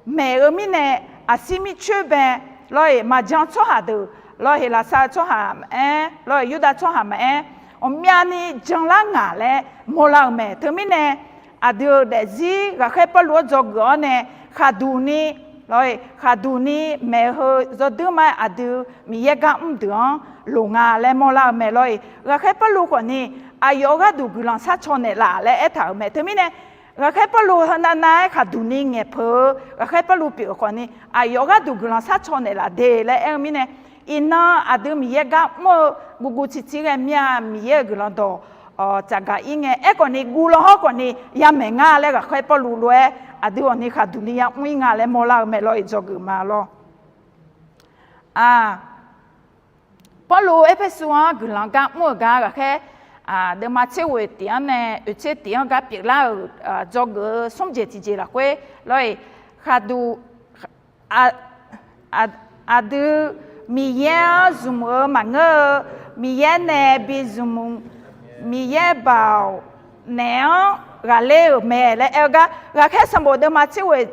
maeq-eu mirnae, aqsir mircoer bae lawr-iq, maqjan tsawrhaq deuq lawr, Heqlaqsar-eu tsawrhaq maqaer lawr-iq, Yurdav tsawrhaq maqaer, ghawqmyavni janlar ngaq laer mawrlar-euq mae. Teumirnae aqdui-euq daefzir ghaqkhaer Pawrluv-anr dzawgeuf-awr nae, khaqduq ni lawr-iq, khaqduq ni maeq-eu heu zawduir ma-aer aqdui Miqyaer gar mr deuq-anr loq nga laer mawrlar-eu mae lawr-iq. Ghaqkhaer Pawrluv khawfni aqyawf-eu gharduq guiqlanq sharcaw naeqlaf laer aertaq-euq mae. Teumirnae ghaqkhaer Pawrluv heunav nav-aer khaqduq ni ngaeqpeuq-eu ghaqkhaer Pawrluv pyeuf-eu khawfni, aqyawf-eu gharduq guiqlanq sharcaw naeqlaf de laer aer-eu mirnae, iqnan aqdui Miqyaer gar mr-eu guvguv ciqcir ghae mir-a. Miqyaer-euq guiqlanq dawq tsafgaq-ir ngae, aerkhawfni guv law hawr khawfni yamaeq ngar laer ghaqkhaer Pawrluv lof-aer aqdui khawfni khaqduq ni yamr-ir nga laer mawrlar-eu mae lawr-iq, dzawgeuf ma lawr. Pawrluv Erpersu-anr guiqlanq gar mr-euq gar ghaqkhaer deuvma tser ghoeq tiq-anr nae oeq tser tiq-anr gar pyeuflar-euq dzawgeuf-eu smr jeq tiqjeq lafkhoer lawr-iq, khaqduq aqdui Miqyaer-anr zmq-eu maqngeur-eu, Miqyaer nae bi zmq, Miqyaer baoq naeq-anr ghaqler-euq mae laer aer-eu gar, ghaqkhaer sanqbof deuvma tser ghoeq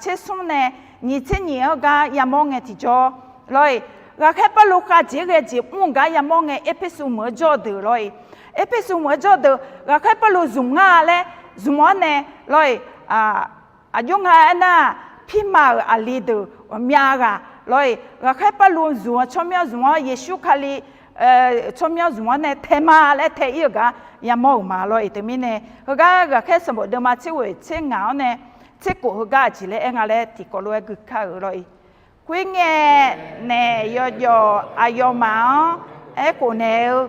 tser smr nae nyiq tser nyiq-anr gar yamawr ngae tiqjawr lawr-iq, ghaqkhaer Pawrluv khavjeq ghae jeq mr-eu gar yamawr ngae, Erpersu meuq-anr jawr-eu deuq lawr-iq, Erpersu meuq-anr jawr-eu deuq ghaqkhaer Pawrluv zmq ngar laer zmq-awr nae lawr-iq, aqjox nga aernar, pirma-euq aqli deuq ghawqmya ghaq lawr-iq, ghaqkhaer Pawrluv zmq-eu tsawrmyanr zmq-awr, Yeqsur Kali tsawrmyanr zmq-awr nae tae ma laer tae-ir-euq gar yamawr-euq ma lawr-iq. Teumirnae heugar ghaqkhaer sanqbof deuvma tser ghoeq tser ngaq-awr nae tser kof heugar aqjeq laer aer nga laer tiqkawv lof-aer gui kar-euq lawr-iq. Khoerngae, naef yawjawf aqyawfmaf-anr aerkhof naeq-eu,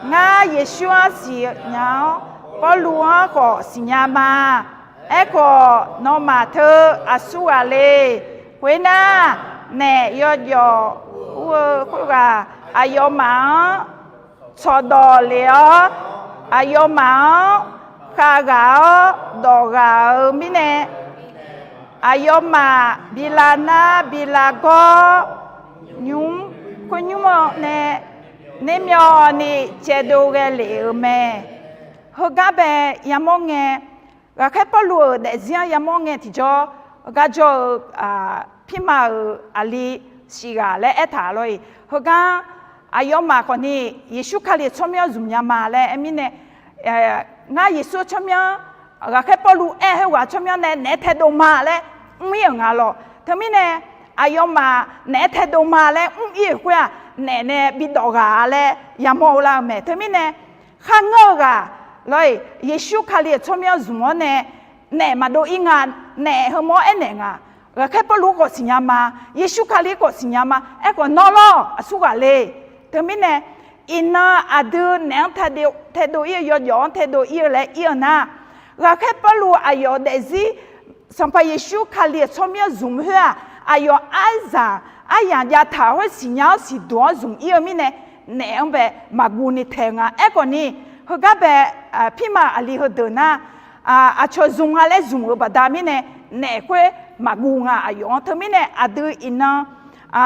Ngar Yeqsur-anr siqnya-awr, Pawrluv-anr khawf siqnya ma. Aerkhawf, nawmaf teu aqsur ghaq le. Khoernar, naef yawjawf ur-eu khoerghaq aqyawfmaf-anr tsawqdawq lef-awr, aqyawfmaf-anr khavghaq-awr dawq ghaq-euq mirnae, aqyawfmaf bi lavnar bi lavgawr nymr, khoernymr-awr nae nermyawvni caevdov ghae lef-euq mae. Heugar bae yamawr ngae, ghaqkhaer Pawrluv-euq daefzir-anr yamawr ngae tiqjawr, garjawr-eu pirma-euq aqli shifghaq laer aertaq lawr-iq. Heugar aqyawfmaf khawfni Yeqsur Kali-euq tsawrmyanr zmqnya ma laer aer mirnae, ngar Yeqsur-eu tsawrmyanr, ghaqkhaer Pawrluv aer khoerghaq tsawrmyanr nae naef-aer taedov ma laer mr-ir-euq nga lawq. Teumirnae aqyawfmaf naef-aer taedov ma laer mr-ir-euq khoer-aq, naef nae bi dawq ghaq-a laer yamawr-eu lar-eu mae. Teumirnae kharngeur-eu ghaq lawr-iq, Yeqsur Kali-euq tsawrmyanr zmq-awr nae naef maqdov-ir nga, naef heumawr aernaeq nga. Ghaqkhaer Pawrluv khawf siqnya ma, Yeqsur Kali khawf siqnya ma, aerkhawf nawr lawr aqsur ghaq le. Teumirnae iqnan aqdui naef-anr taedov-ir-eu, yawjawf-anr taedov-ir-eu laer ir-eu nar, ghaqkhaer Pawrluv aqyawf daefzir Sanqpaq Yeqsur Kali-euq tsawrmyanr zmq khoer-aq, aqyawf aryaq, aryaq jav taq khoer siqnya-awr siqduq-awr zmq-ir-eu mirnae, naef-anr bae maqguv ni tae-eu nga. Aerkhawfni heugar bae pirma aqli heudeuq nar, aqcawq zmq nga laer zmq-euq baqda mirnae, naef khoer maqguv nga aqyawf-anr. Teumirnae aqdui iqnan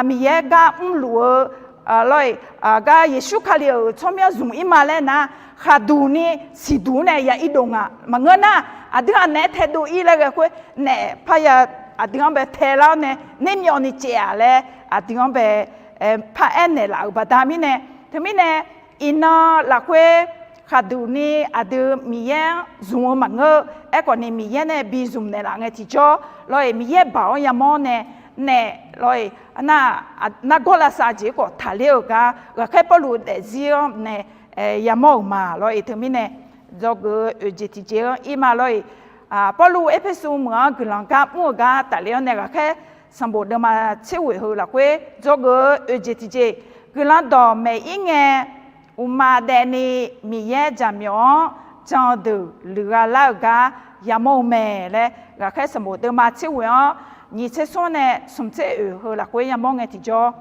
Miqyaer gar mrluf-eu lawr-iq, gar Yeqsur Kali-euq tsawrmyanr zmq-ir ma laer nar, khaqduq ni siqduq nae ya irdov nga. Maqngeur nar, aqdui-aq naef-aer taedov-ir laer ghae khoer, naef parya aqdui-anr bae taelar-awr nae nermyawvni caev-aq laer aqdui-anr bae paraer naeqlaf-euq baqda mirnae, teumirnae iqnan lafkhoer khaqduq ni aqdui Miqyaer-anr zmq-eu maqngeur. Aerkhawfni Miqyaer nae bi zmq naeqlaf ngae tiqjawr lawr-iq, Miqyaer baoq-anr yamawr nae naef lawr-iq, nargawr lavsav jeq-aer khawf taqler-euq gar ghaqkhaer Pawrluv daefzir-anr nae yamawr-euq ma lawr-iq. Teumirnae dzawgeuf-eu oeq jeq tiqjeq-anr ir ma lawr-iq, Pawrluv Erpersu meuq-anr guiqlanq gar mr-eu gar tafler-awr nae ghaqkhaer sanqbof deuvma tser ghoeq heu lafkhoer dzawgeuf-eu oeq jeq tiqjeq, guiqlanq dawq maeq-ir ngae, uqma daefni Miqyaer jaqmyawf-anr jan-eu deuq luiqgha lar-euq gar yamawr-eu mae laer, Ghaqkhaer sanqbof deuvma tser ghoeq-anr nyiq tser smr nae smq tser oeq heu lafkhoer yamawr ngae tiqjawr,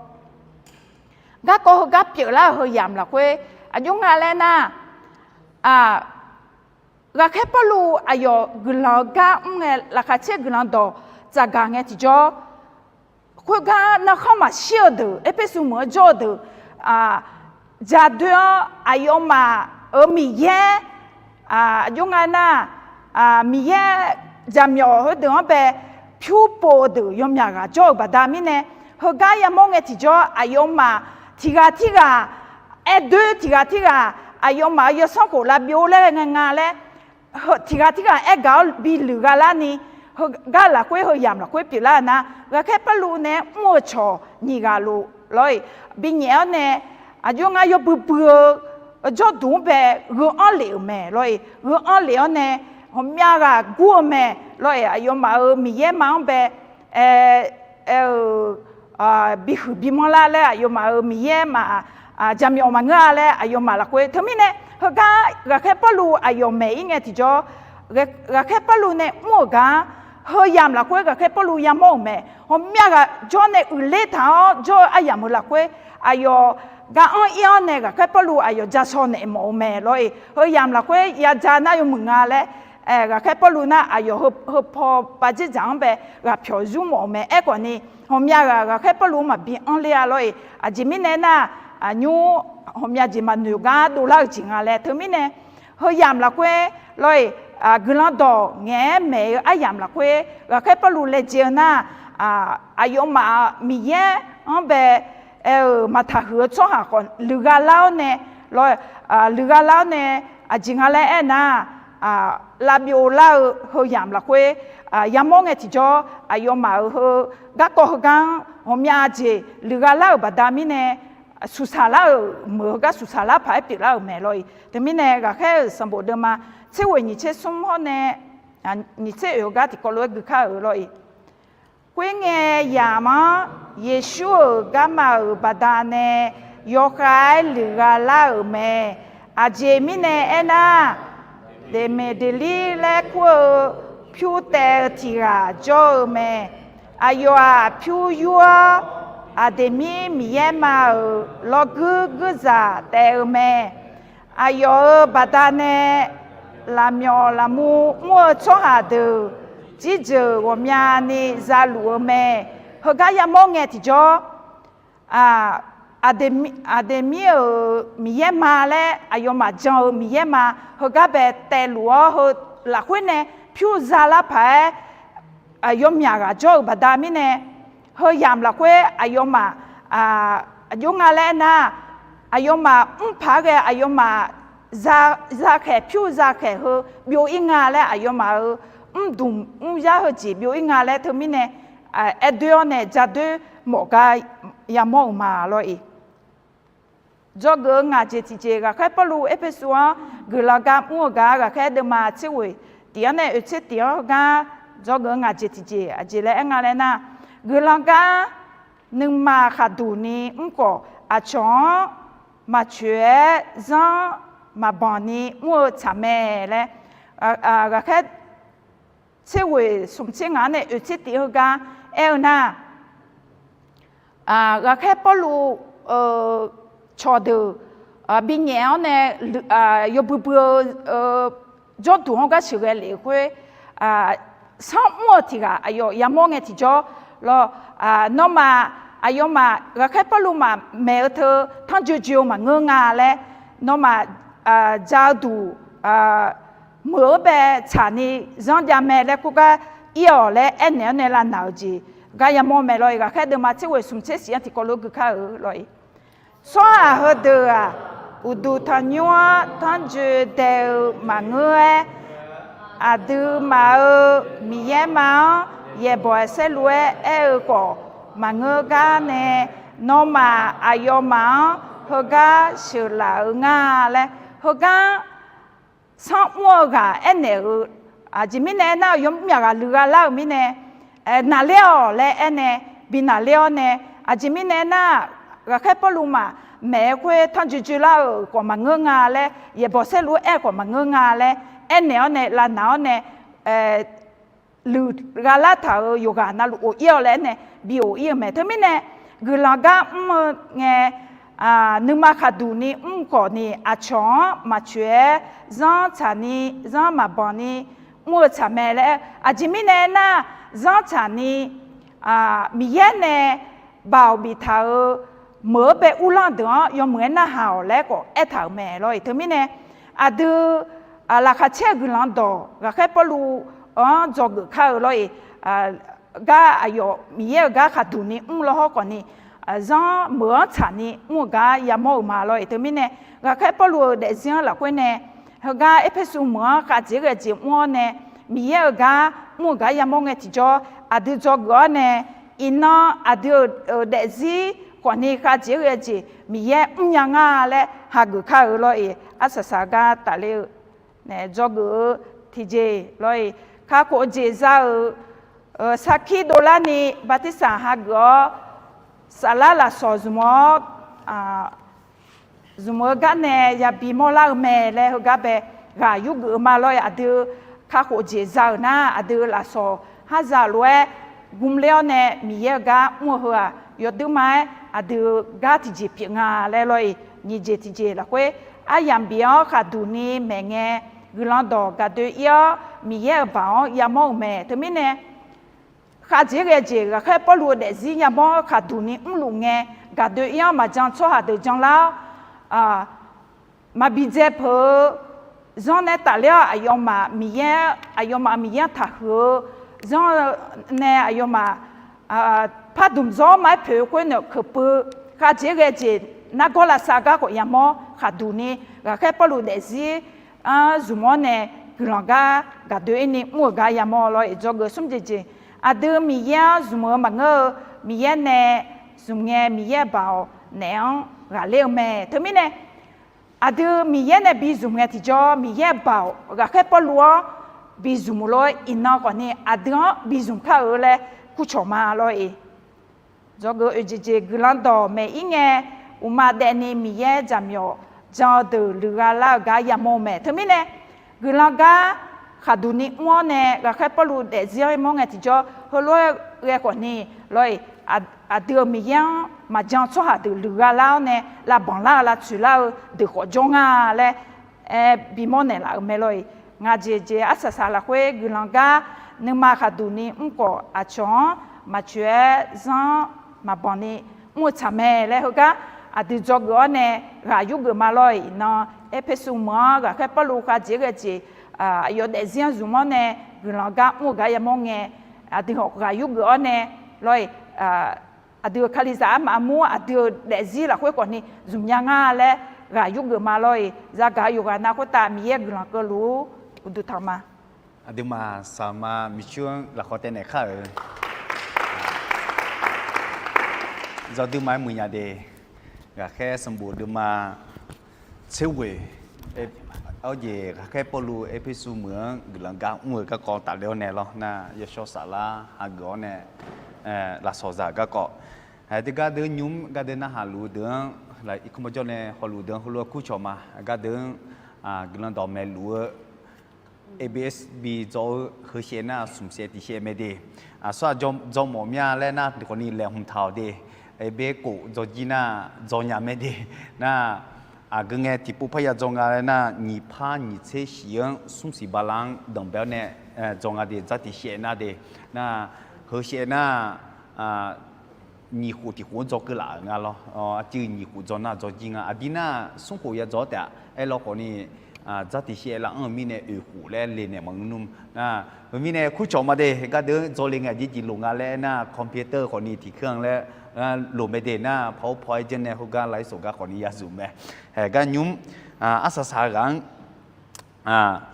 garkawv heugar pyeuflar-euq heu yamq lafkhoer aqjox nga laer nar, Ghaqkhaer Pawrluv aqyawf guiqlanq-eu gar mr ngae, laqkhaq caer guiqlanq dawq tsafgaq ngae tiqjawr, khoergar narkhanr maqshir-eu deuq, Erpersu meuq-anr jawr-eu deuq, jaqdoer-anr aqyawfmaf-euq Miqyaer, aqjox nga nar, Miqyaer jaqmyawf heudeuq-anr bae pyur pov-eu deuq yawmyaq ghaq jawr-eu baqda mirnae, heugar yamawr ngae tiqjawr aqyawfmaf tiqghaq tirghaq aer doer, tiqghaq tirghaq aqyawfmaf-euq yawsanr khof lavbyov laer ghae ngae nga laer, tiqghaq tirghaq aergaq-awr bi luiqgha larni, heugar lafkhoer heu yamq lafkhoer pyeuflar-eu nar, Ghaqkhaer Pawrluv nae mr-eu cawq nyiq ghaq luf lawr-iq binyaef-awr nae, aqjox nga yawbui bui-eu jawrduq-anr bae gheu anr lef-euq mae lawr-iq, gheu anr lef-awr nae ghawqmyav ghaq gur-eu mae lawr-iq, aqyawfmaf-euq Miqyaer ma-anr bae aer-euq bihuiq bimanr lar laer, aqyawfmaf-euq Miqyaer ma jaqmyawf maqngeur-a laer aqyawfmaf lafkhoer. Teumirnae heugar Ghaqkhaer Pawrluv aqyawf maeq-ir ngae tiqjawr, Ghaqkhaer Pawrluv nae mr-euq gar, heu yamq lafkhoer Ghaqkhaer Pawrluv yamawr-euq mae. Ghawqmyav ghaq jawr nae uiqler taq-awr jawr-eu aryamq-euq lafkhoer, aqyawf gar anr-ir-awr nae Ghaqkhaer Pawrluv aqyawf ja shaw naeq mawf-eu mae lawr-iq, heu yamq lafkhoer yaja nar yawmuiq nga laer, Ghaqkhaer Pawrluv nar aqyawf heu paw baqdzerdzaq-anr bae ghaqpyawq yur mawf-eu mae. Aerkhawfni, ghawqmyav ghaq Ghaqkhaer Pawrluv maqbi anr ler-a lawr-iq, aqjeq mirnae nar, aqnymr ghawqmyav jeq maqnoeq gar dovlar-eu jeq nga laer. Teumirnae heu yamq lafkhoer lawr-iq, guiqlanq dawq ngaeq-aer maeq-eu aryamq lafkhoer Ghaqkhaer Pawrluv laejae-eu nar, aqyawfmaf Miqyaer-anr bae aer-euq maqtaqhuiq-eu tsawrhaq khawf luiqgha lar-awr nae, lawr, luiqgha lar-awr nae, aqjeq nga laer aernar, lavbyov lar-eu heu yamq lafkhoer yamawr ngae tiqjawr, aqyawfmaf-euq heu garkawv heugar-anr ghawqmyav jeq luiqgha lar-euq baqda mirnae, suqsaq lar-euq meuq heugar suqsaq lar paq-aer pyeuflar-euq mae lawr-iq. Teumirnae Ghaqkhaer-euq sanqbof deuvma tser ghoeq nyiq tser smr hawr nae nyiq tser oeq heugar tiqkawv lof-aer gui kar-euq lawr-iq. Khoerngae yamq-anr Yeqsur-euq garma-euq baqda'nae yawkhav-aer luiqgha lar-euq mae. Aqjeq mirnae aernar, Deqmeqdeqlir laer kur-eu pyur taev-eu tiq ghaq jawr-eu mae. Aqyawf-aq, pyur yur-awr Aqdeqmir miqyaer ma-euq lawrguir guirzaq taev-eu mae. Aqyawf-euq baqda'nae lafmyawf lafmu mr-eu tsawrhaq deuq jirjeuq ghawqmyani zaluf-eu mae. Heugar yamawr ngae tiqjawr, Aqdeqmir-euq miqyaer ma laer aqyawfmaf jan-eu miqyaer ma heugar bae taevluf-awr, heu lafkhoer nae pyur zalar paq-aer yawmyaq ghaq jawr-eu baqda mirnae, heu yamq lafkhoer aqyawfmaf aqjox nga laer aernar, aqyawfmaf mr paq-aer ghae aqyawfmaf zakhaeq pyur zakhaeq heu byov-ir nga laer aqyawfmaf-euq mrdmq mryar heujeq byov-ir nga laer teumirnae aer doer-awr nae ja doer mawf gar yamawr-euq ma lawr-iq. Dzawgeuf-eu ngaq jeq tiqjeq, Ghaqkhaer Pawrluv Erpersu-anr guiqlanq gar mr-eu gar Ghaqkhaer deuvma tser ghoeq tiq-anr nae oeq tser tiq-anr heugar dzawgeuf-eu ngaq jeq tiqjeq aqjeq laer aer nga laer nar, guiqlanq gar nuima khaqduq ni mr khawf, aqcawq-anr maqcoeq-aer zanr maqbanq ni mr-eu tsaq mae laer, Ghaqkhaer tser ghoeq smq tser ngaq-anr nae oeq tser tiq heugar aer-eu nar, Ghaqkhaer Pawrluv cawqdeuq binyaef-awr nae yawbui bui-eu jawrduq-anr gar sheuqghae lef-eu khoer, sanr mr-eu tiq ghaq aqyawf yamawr ngae tiqjawr lawr, nawmaf aqyawfmaf Ghaqkhaer Pawrluv maqmaeq-eu teu tanrjoe joe-eu maqngeur nga laer, nawmaf ja-eu duq meuq-anr bae tsaqni zanr jav mae laer khoergar ir-awq laer aernaeq-awr nae lavnaq-euq jeq gar yamawr mae lawr-iq. Ghaqkhaer deuvma tser ghoeq smq tser siq-anr tiqkawv lof-aer gui kar-eu lawr-iq. Tsawrhaq heudeuq-aq, uqduq tanqnymr-anr tanrjoe dae-eu maqngeur-aer, aqduimaf-euq miqyaer ma-anr yaeqbawq saerlu-aer aer-eu khawf maqngeur gar nae, nawmaf aqyawfmaf-anr heugar sheuqlaf-eu nga laer, heugar sanr mr-eu ghaq aernaeq-eu, aqjeq mirnae aernar, yawmyaq ghaq luiqgha lar-euq mirnae, naqler-awq laer aernae, bi naqler-awr nae, aqjeq mirnae aernar, Ghaqkhaer Pawrluv maf maeq-aer khoer tanrjoe joe lar-euq khawf maqngeur nga laer, yaeqbawq saerlu-aer aer-eu khawf maqngeur nga laer aernaeq-awr nae lavnaq-awr nae luiqgha lartaq-euq yawqghaq navluf of ir-awq laer aer nae bi of ir-eu mae. Teumirnae guiqlanq gar mr-eu ngae, nuima khaqduq ni mr khawf ni aqcawq-anr maqcoeq-aer zanr tsaq ni, zanr maqbanq ni mr-eu tsaq mae laer. Aqjeq mirnae aernar, zanr tsaq ni Miqyaer nae baoq biftaq-euq meuq-eu bae uvlanr deuq-anr yawmuiq-aer narhaq-awq laer khawf aertaq-euq mae lawr-iq. Teumirnae aqdui laqkhaq caer-eu guiqlanq dawq ghaqkhaer Pawrluv-anr dzawgeuf kar-eu lawr-iq. Gar aqyawf Miqyaer-euq gar khaqduq ni mr lawr hawr khawf ni, zanr meuq-anr tsaq ni mr-eu gar yamawr-euq ma lawr-iq. Teumirnae ghaqkhaer Pawrluv-euq daefzir-anr lafkhoer nae heugar Erpersu meuq-anr khavjeq ghae jeq mr-awr nae Miqyaer-euq gar mr-eu gar yamawr ngae tiqjawr, aqdui dzawgeuf-awr nae iqnan aqdui-euq daefzir khawf ni khavjeq ghae jeq Miqyaer mrnya nga laer hageuf kar-eu lawr-iq. Arsaq saq gar tafler-eu nae dzawgeuf-eu tiqjeq lawr-iq. Kakhof-eu jeq za-euq sarkir dovlar ni bartirsaq hageuf-awr saflar lafsawq zmq-awr zmq-eu gar nae yabi mawrlar-eu mae laer heugar bae ghaq yurgeuf-eu ma lawr-iq. Aqdui kakhof jeq za-euq nar, aqdui lafsawq harzaq lof-aer gmler-awr nae Miqyaer-euq gar mr-eu heu-aq, yawduirma-aer aqdui gar tiqjeq pyeuf nga laer lawr-iq. Nyiq jeq tiqjeq lafkhoer aryamq bif-awr khaqduq ni maeqngae guiqlanq dawq gaqdoe ir-awr Miqyaer-euq baoq-anr yamawr-euq mae. Teumirnae khavjeq ghae jeq ghaqkhaer Pawrluv-eu daefzir yamawr khaqduq ni mrluf ngae, gaqdoe ir-awr maqjan tsawrhaq deuq janlar-awr, maqbi dzae peuq-eu zanr nae tafler-awr aqyawfmaf Miqyaer, aqyawfmaf Miqyaer-anr taqhuiq-eu zanr nae aqyawfmaf pardmq zawr ma-aer poeq-eu khoer nae keuqpui khavjeq ghae jeq nargawr lavsav gar khawf yamawr khaqduq ni ghaqkhaer Pawrluv daefzir-anr zmq-awr nae guiqlanq gar gaqdoe ir ni mr-euq gar yamawr lawr-iq. Dzawgeuf smr jeq jeq, aqdui Miqyaer-anr zmq-eu maqngeur-eu, Miqyaer nae zmq ngae Miqyaer baoq naeq-anr ghaqler-eu mae. Teumirnae aqdui Miqyaer nae bi zmq ngae tiqjawr, Miqyaer baoq ghaqkhaer Pawrluv-anr bi zmq lof-aer iqnan khawf ni aqdui-anr bi zmq kar-eu laer kurcawq ma lawr-iq. Dzawgeuf oeq jeq jeq guiqlanq dawq maeq ir ngae, uqma daefni Miqyaer jaqmyawf jan-eu deuq luiqgha lar-eu gar yamawr-eu mae. Teumirnae guiqlanq gar khaqduq ni mr-awr nae ghaqkhaer Pawrluv daefzir-anr yamawr ngae tiqjawr, heulof-aer ghae khawf ni lawr-iq, aqdui-euq Miqyaer-anr maqjan tsawrhaq deuq luiqgha lar-awr nae lavbanq lar-eu lavtsoeq lar-eu deuq khawf jawr nga laer aer bimawr naeqlaf-euq mae lawr-iq. Ngaq jeq jeq arsaq saq lafkhoer guiqlanq gar nuima khaqduq ni mr khawf aqcawq-anr maqcoeq-aer zanr maqbanq ni mr-eu tsaq mae laer heugar aqdui dzawgeuf-awr nae ghaq yurgeuf ma lawr-iq. Iqnan Erpersu meuq-anr ghaqkhaer Pawrluv khavjeq ghae jeq aqyawf daefzir-anr zmq-awr nae guiqlanq gar mr-eu gar yamawr ngae, aqdui ghaq yurgeuf-awr nae lawr-iq, aqdui-euq Kalizaq armaf armur aqdui-euq daefzir lafkhoer khawf ni zmqnya nga laer ghaq yurgeuf ma lawr-iq. Zagaq yawqghaq nav khoertav Miqyaer guiqlanq keuvluf-ur. Uqduq tanq ma. Aqduimaf saqma miqcoer-anr lafkhawf taev naeq kar-euq. Yawduirma-aer muiqnya de. Ghaqkhaer sanqbof duima tser ghoeq, awr jeq ghaqkhaer Pawrluv Erpersu meuq-anr guiqlanq gar mr-eu garkawv tafler-awr nae lawr nar, yawshawr saflar hageuf-awr nae lafsawq zaq garkawv, aqdui gardeuv nymr gardeuv narhaq luf-eu deuq-anr, irkanr mawrjawr nae hawluf deuq-anr heulof-aer kurcawq ma. Gardeuv-anr guiqlanq dawq maeqluf-eu A B S B dzaw-eu heushaev nar smq shaev tiq shaev mae de. Aqsur-aq dzaw mawf mya laer nar khawf ni laeqhmq taq-awq de. A B S kof dzaw jir nar dzaw nya mae de. Nar aqgeu ngae tiqpov parya dzaw nga laer nar, nyiq par nyiq tser shif-anr smr siq bala-anr danqbae-awr nae dzaw nga de, dzar tiq shaev nar de. Nar heushaev nar nyiq khof tiq khof-anr dzaw keuv laf-euq nga lawr. Aqcuiv nyiq khof dzaw nar dzaw jir nga. Aqdir nar smr khof ya dzaw-awr taef-a. Aerlawr khawf ni dzar tiq shaev lav anr-eu mirnae oeq khof laer le naeq maqngeur nmr. Nar heumirnae kurcawq ma de. Gardeuv-anr dzaw le ngae aqjeq jeq loq nga laer aernar, computer khawf ni tiq keuv-anr laer loq mae de. Nar PowerPoint janr nae heugar laer sawq gar khawf ni ya zmq mae. Haeq gar nymr arsaq saq ghaq-anr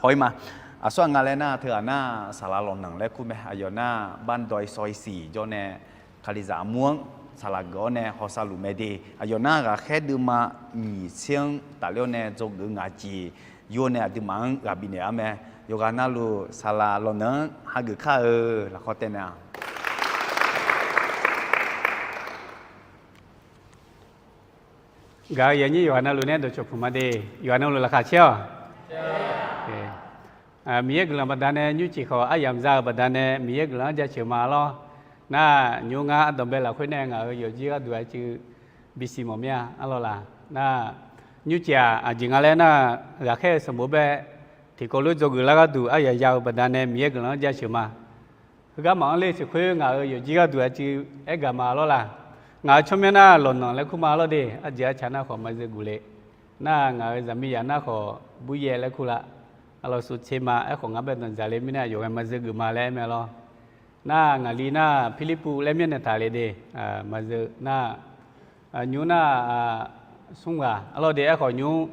haw-ir ma. Aqsur-aq nga laer nar teughaq nar saqlaq lawqnanq laer kur mae. Aqyawf nar bardawq-i sawq-i siq jawr nae Kalizaq armur-anr saqlaq geuf-awr nae hawsav luf mae de. Aqyawf nar ghaqkhaer deuvma nyiq tser-anr tafler-awr nae dzawgeuf ngaq jeq yur-awr nae aqduimaf-anr ghaq bifnaeq-ar mae. Yawqghaq navluf saqlaq lawqnanq-anr hageuf kar-eu lafkhawf taev naeq-aq. Gaq-eu yaqnyir yawqghaq navluf nae dawqcawq puq ma de. Yawqghaq navluf laqkhaq caer-awq. Miqyaer guiqlanq baqdanae nymrcif khawf aryamq za-euq baqdanae Miqyaer guiqlanq-anr jaceuq ma lawr. Nar, nymr ngar ardanqbae lafkhoer nae ngaq-euq yawqjir gharduq aqcuiv bisiq mawf mir-a arlawr laq. Nar, nymrcif-aq, aqjeq nga laer nar, ghaqkhaer-eu sanqbof bae tiqkawv lof-aer dzawgeuf lar gharduq aryaq ya-eu baqdanae Miqyaer guiqlanq-anr jaceuq ma. Heugar maqanr ler siq khoer ngaq-euq yawqjir gharduq aqcuiv aer gaq ma lawr laq. Ngaq-euq tsawrmyanr nar lawqnanq laer kur ma lawr de, arjeq arcaq nar khawf maqzeu geuf le. Nar ngaq-euq zaqmiqzaq nar khawf buryaev laer kur laf. Arlawr suvtser ma, aerkhawf ngar bae danqdzaq le mirnae yawqghaq maqzeu geuf ma laer aer mae lawr. Nar ngaqli nar Pirlirpuv laer myanrnaeq taq le de, maqzeu nar, nymr nar, smr ghaq arlawr de aerkhawf nymr,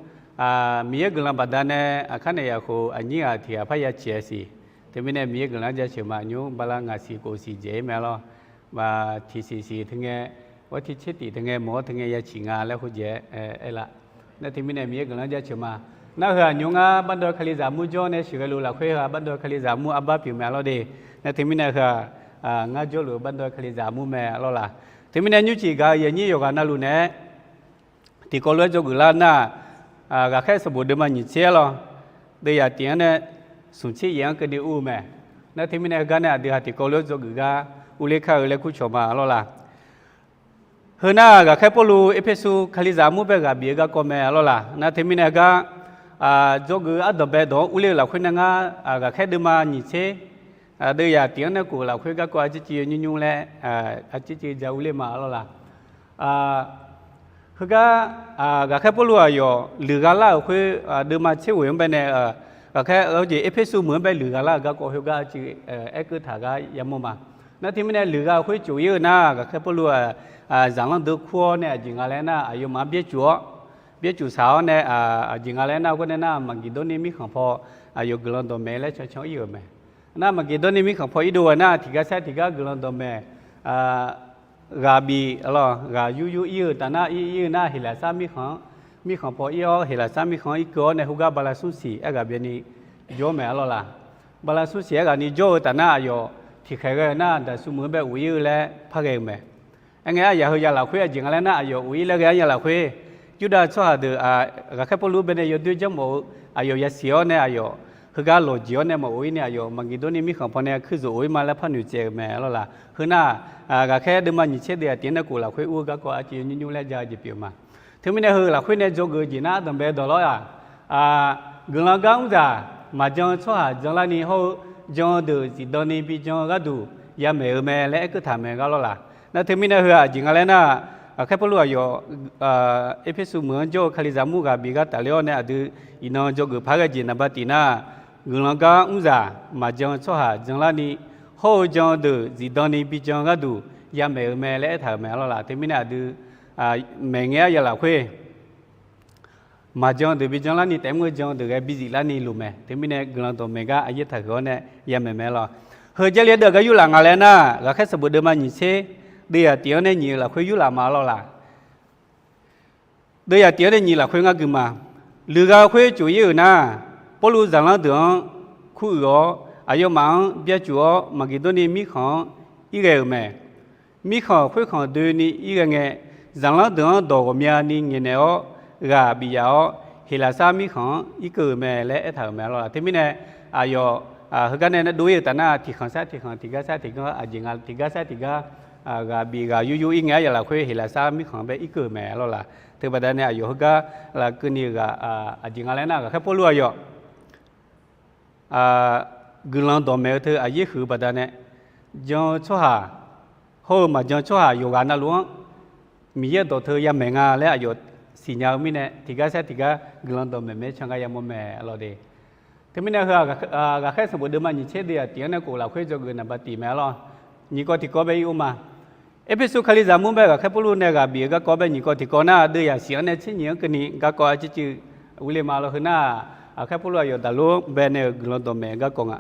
Miqyaer guiqlanq baqdanae aqkar naeq yaqkhof aqnyir ghaq tiq ghaq parya ciq-aer siq. Teumirnae Miqyaer guiqlanq-anr jaceuq ma nymr bala ngaq siq khof siq dzaeq-ir mae lawr. Tiq siq siq teu ngae, ghawr tiq tser tif teu ngae mawq-awr teu ngae ya ciq nga laer khoer jaev-aer aer laf. Nar teumirnae Miqyaer guiqlanq-anr jaceuq ma. Nar heu-aq nymr ngar bardawr kalizaq mur jawr nae sheuqghae luf lafkhoer heu-aq bardawr kalizaq mur arbar pyeuf mae lawr de. Nar teumirnae heu-aq, ngar jawrluf-eu bardawr kalizaq mur mae lawr laq. Teumirnae nymrcif gaq-eu yaqnyir yawqghaq navluf naeq-aer tiqkawv lof-aer dzawgeuf lar nar, ghaqkhaer sanqbof deuvma nyiq tser-aer lawr, deuvyaq tif-anr nae smq tser yaef-anr keuvni ur-eu mae. Nar teumirnae heugar nae aqdui ha tiqkawv lof-aer dzawgeuf gar urler kar-eu laer kur cawq ma lawr laq. Heu nar ghaqkhaer Pawrluv Erpersu kalizaq mur bae ghaq bif-eu garkawv mae lawr laq. Nar teumirnae heugar, dzawgeuf ardanqbae dawq-anr urler-eu lafkhoer nae ngar, ghaqkhaer deuvma nyiq tser, deuvyaq tif-anr nae kof-eu lafkhoer garkawv arcirciv yaw nymr nymr laer, arcirciv ja urler ma lawr laq. Heugar, ghaqkhaer Pawrluv aqyawf luiqgha lar-euq khoer, deuvma tser ghoeq-anr bae nae, ghaqkhaer jeq Erpersu meuq-anr bae luiqgha lar-euq garkawv heugar arcir, aerkeuv taq gar yamawr ma. Nar teumirnae luiqgha-eu khoer cof-ir-eu nar ghaqkhaer Pawrluv-aq, zaqlanr deuq kur-awr nae aqjeq nga laer nar aqyawfmaf-anr byaercuf-awr, byaercuf saq-awr nae, aqjeq nga laer nar khoer nae nar Maqgeqdawrni mirkhanq paw aqyawf guiqlanq dawqmaeq laer cancan ir-euq mae. Nar Maqgeqdawrni mirkhanq paw irdov-aq nar tiqgar sar tiqgar guiqlanq dawqmaeq, ghaq bif lawr ghaq yur yur ir-eu taf nar ir ir-eu nar Heqlaqsar mirkhanq-anr, mirkhanq paw ir-awr Heqlaqsar mirkhanq-anr irkeuv-awr nae heugar bala smr siq aerghaq byav ni jawr mae lawr laq. Bala smr siq aerghaq ni jawr-eu taf nar aqyawf tiqkhaeq ghae-eu nar daqsur meuq-anr bae of ir-eu laer par ghae-euq mae. Aerngae aryaq heu ya lafkhoer aqjeq nga laer nar aqyawf of ir laer ghae-anr ya lafkhoer, Yurdav tsawrhaq deuq, ghaqkhaer Pawrluv bae nae yawdoer janrmawf-eu aqyawf yasiq-awr nae aqyawf heugar lawqjeq-awr nae maqof ir ni aqyawf Maqgeqdawrni mirkhanq paw nae kuir zof of ir ma laer par noeqtsaev-euq mae lawr laq. Heu nar, ghaqkhaer deuvma nyiq tser deuvyaq tif-anr nae kof lafkhoer ur-eu garkawv arcir yaw nymr nymr laer ja-eu jeq pyeuf ma. Teumirnae heu lafkhoer nae dzawgeuf-eu jeq nar ardanqbae dawq lawr-aq, guiqlanq gar mr zaq maqjan-eu tsawrhaq janlarni hawr-eu jan-eu deuq zifdan ni bi jan-eu gharduq yamaeq-eu mae laer aerkeuv taq mae gar lawr laq. Nar teumirnae heu-aq aqjeq nga laer nar, ghaqkhaer Pawrluv aqyawf, Erpersu meuq-anr jawr-eu kalizaq mur ghaq bif gar tafler-awr nae aqdui iqnan dzawgeuf paq-aer ghae jeq naqba tif nar, guiqlanq gar mr zaq maqjan-eu tsawrhaq janlarni hawr-eu jan-eu deuq zifdan ni bi jan gharduq yamaeq-eu mae laer aertaq-euq mae lawr laq. Teumirnae aqdui maeqngae aryaq lafkhoer maqjan deuq bi janlarni taef mr-eu jan deuq ghae bizif larni luf mae. Teumirnae guiqlanq dawqmaeq gar aqyaer taqhuiq-awr nae yamaeq mae lawr. Heu Jarlif ardeuv gar yurlaf nga laer nar, ghaqkhaer sanqbof deuvma nyiq tser deuvyaq tif-anr nae nyiq-eu lafkhoer yurlaf ma lawr laq. Deuvyaq tif-anr nae nyiq lafkhoer ngar gui ma. Luiqgha khoer cof ir-euq nar, Pawrluv zaqlanr deuq-anr kuruiq-awr aqyawfmaf-anr byaercuf-awr Maqgeqdawrni mirkhanq-anr irghae-euq mae. Mirkhanq khoerkhanq doeni irghae ngae, zaqlanr deuq-anr dawq ghawqmyani ngaeqnaeq-awr ghaq bif yaf-awr Heqlaqsar mirkhanq-anr irkeuv-euq mae laer aertaq-euq mae lawr laq. Teumirnae aqyawf heugar nae dov ir-euq taf nar tiqkhanq sar tiqkhanq tiqgar sar tiqgar aqjeq nga tiqgar sar tiqgar ghaq bif ghaq yur yur ir ngae aryaq lafkhoer Heqlaqsar mirkhanq bae irkeuv-euq mae lawr laq. Teubaqda nae aqyawf heugar lafkeuvni-euq ghaq aqjeq nga laer nar ghaqkhaer Pawrluv aqyawf guiqlanq dawqmaeq-eu teu aqyaer huiq-eu baqdanae jan-eu tsawrhaq hawr-eu maqjan tsawrhaq yawqghaq navluf-anr Miqyaer-euq dawqteu yamaeq nga laer aqyawf siqnya-eu mirnae tiqgar sar tiqgar guiqlanq dawqmaeq maeq-aer can gar yamawr mae lawr de. Teumirnae heu-aq ghaqkhaer sanqbof deuvma nyiq tser deuvyaq tif-anr nae kof lafkhoer dzawgeuf naqba tif mae lawr. Nyiq kawv tiqkawv bae ir-eu ma. Erpersu kalizaq mur bae ghaqkhaer Pawrluv nae ghaq bif-eu garkawv bae nyiq kawv tiqkawv nar deuvyaq shif-anr nae tser nyiq-anr keuvni garkawv arcirciv urler ma lawr. Heu nar ghaqkhaer Pawrluv aqyawf daqlor bae nae-euq guiqlanq dawqmaeq-eu garkawv nga.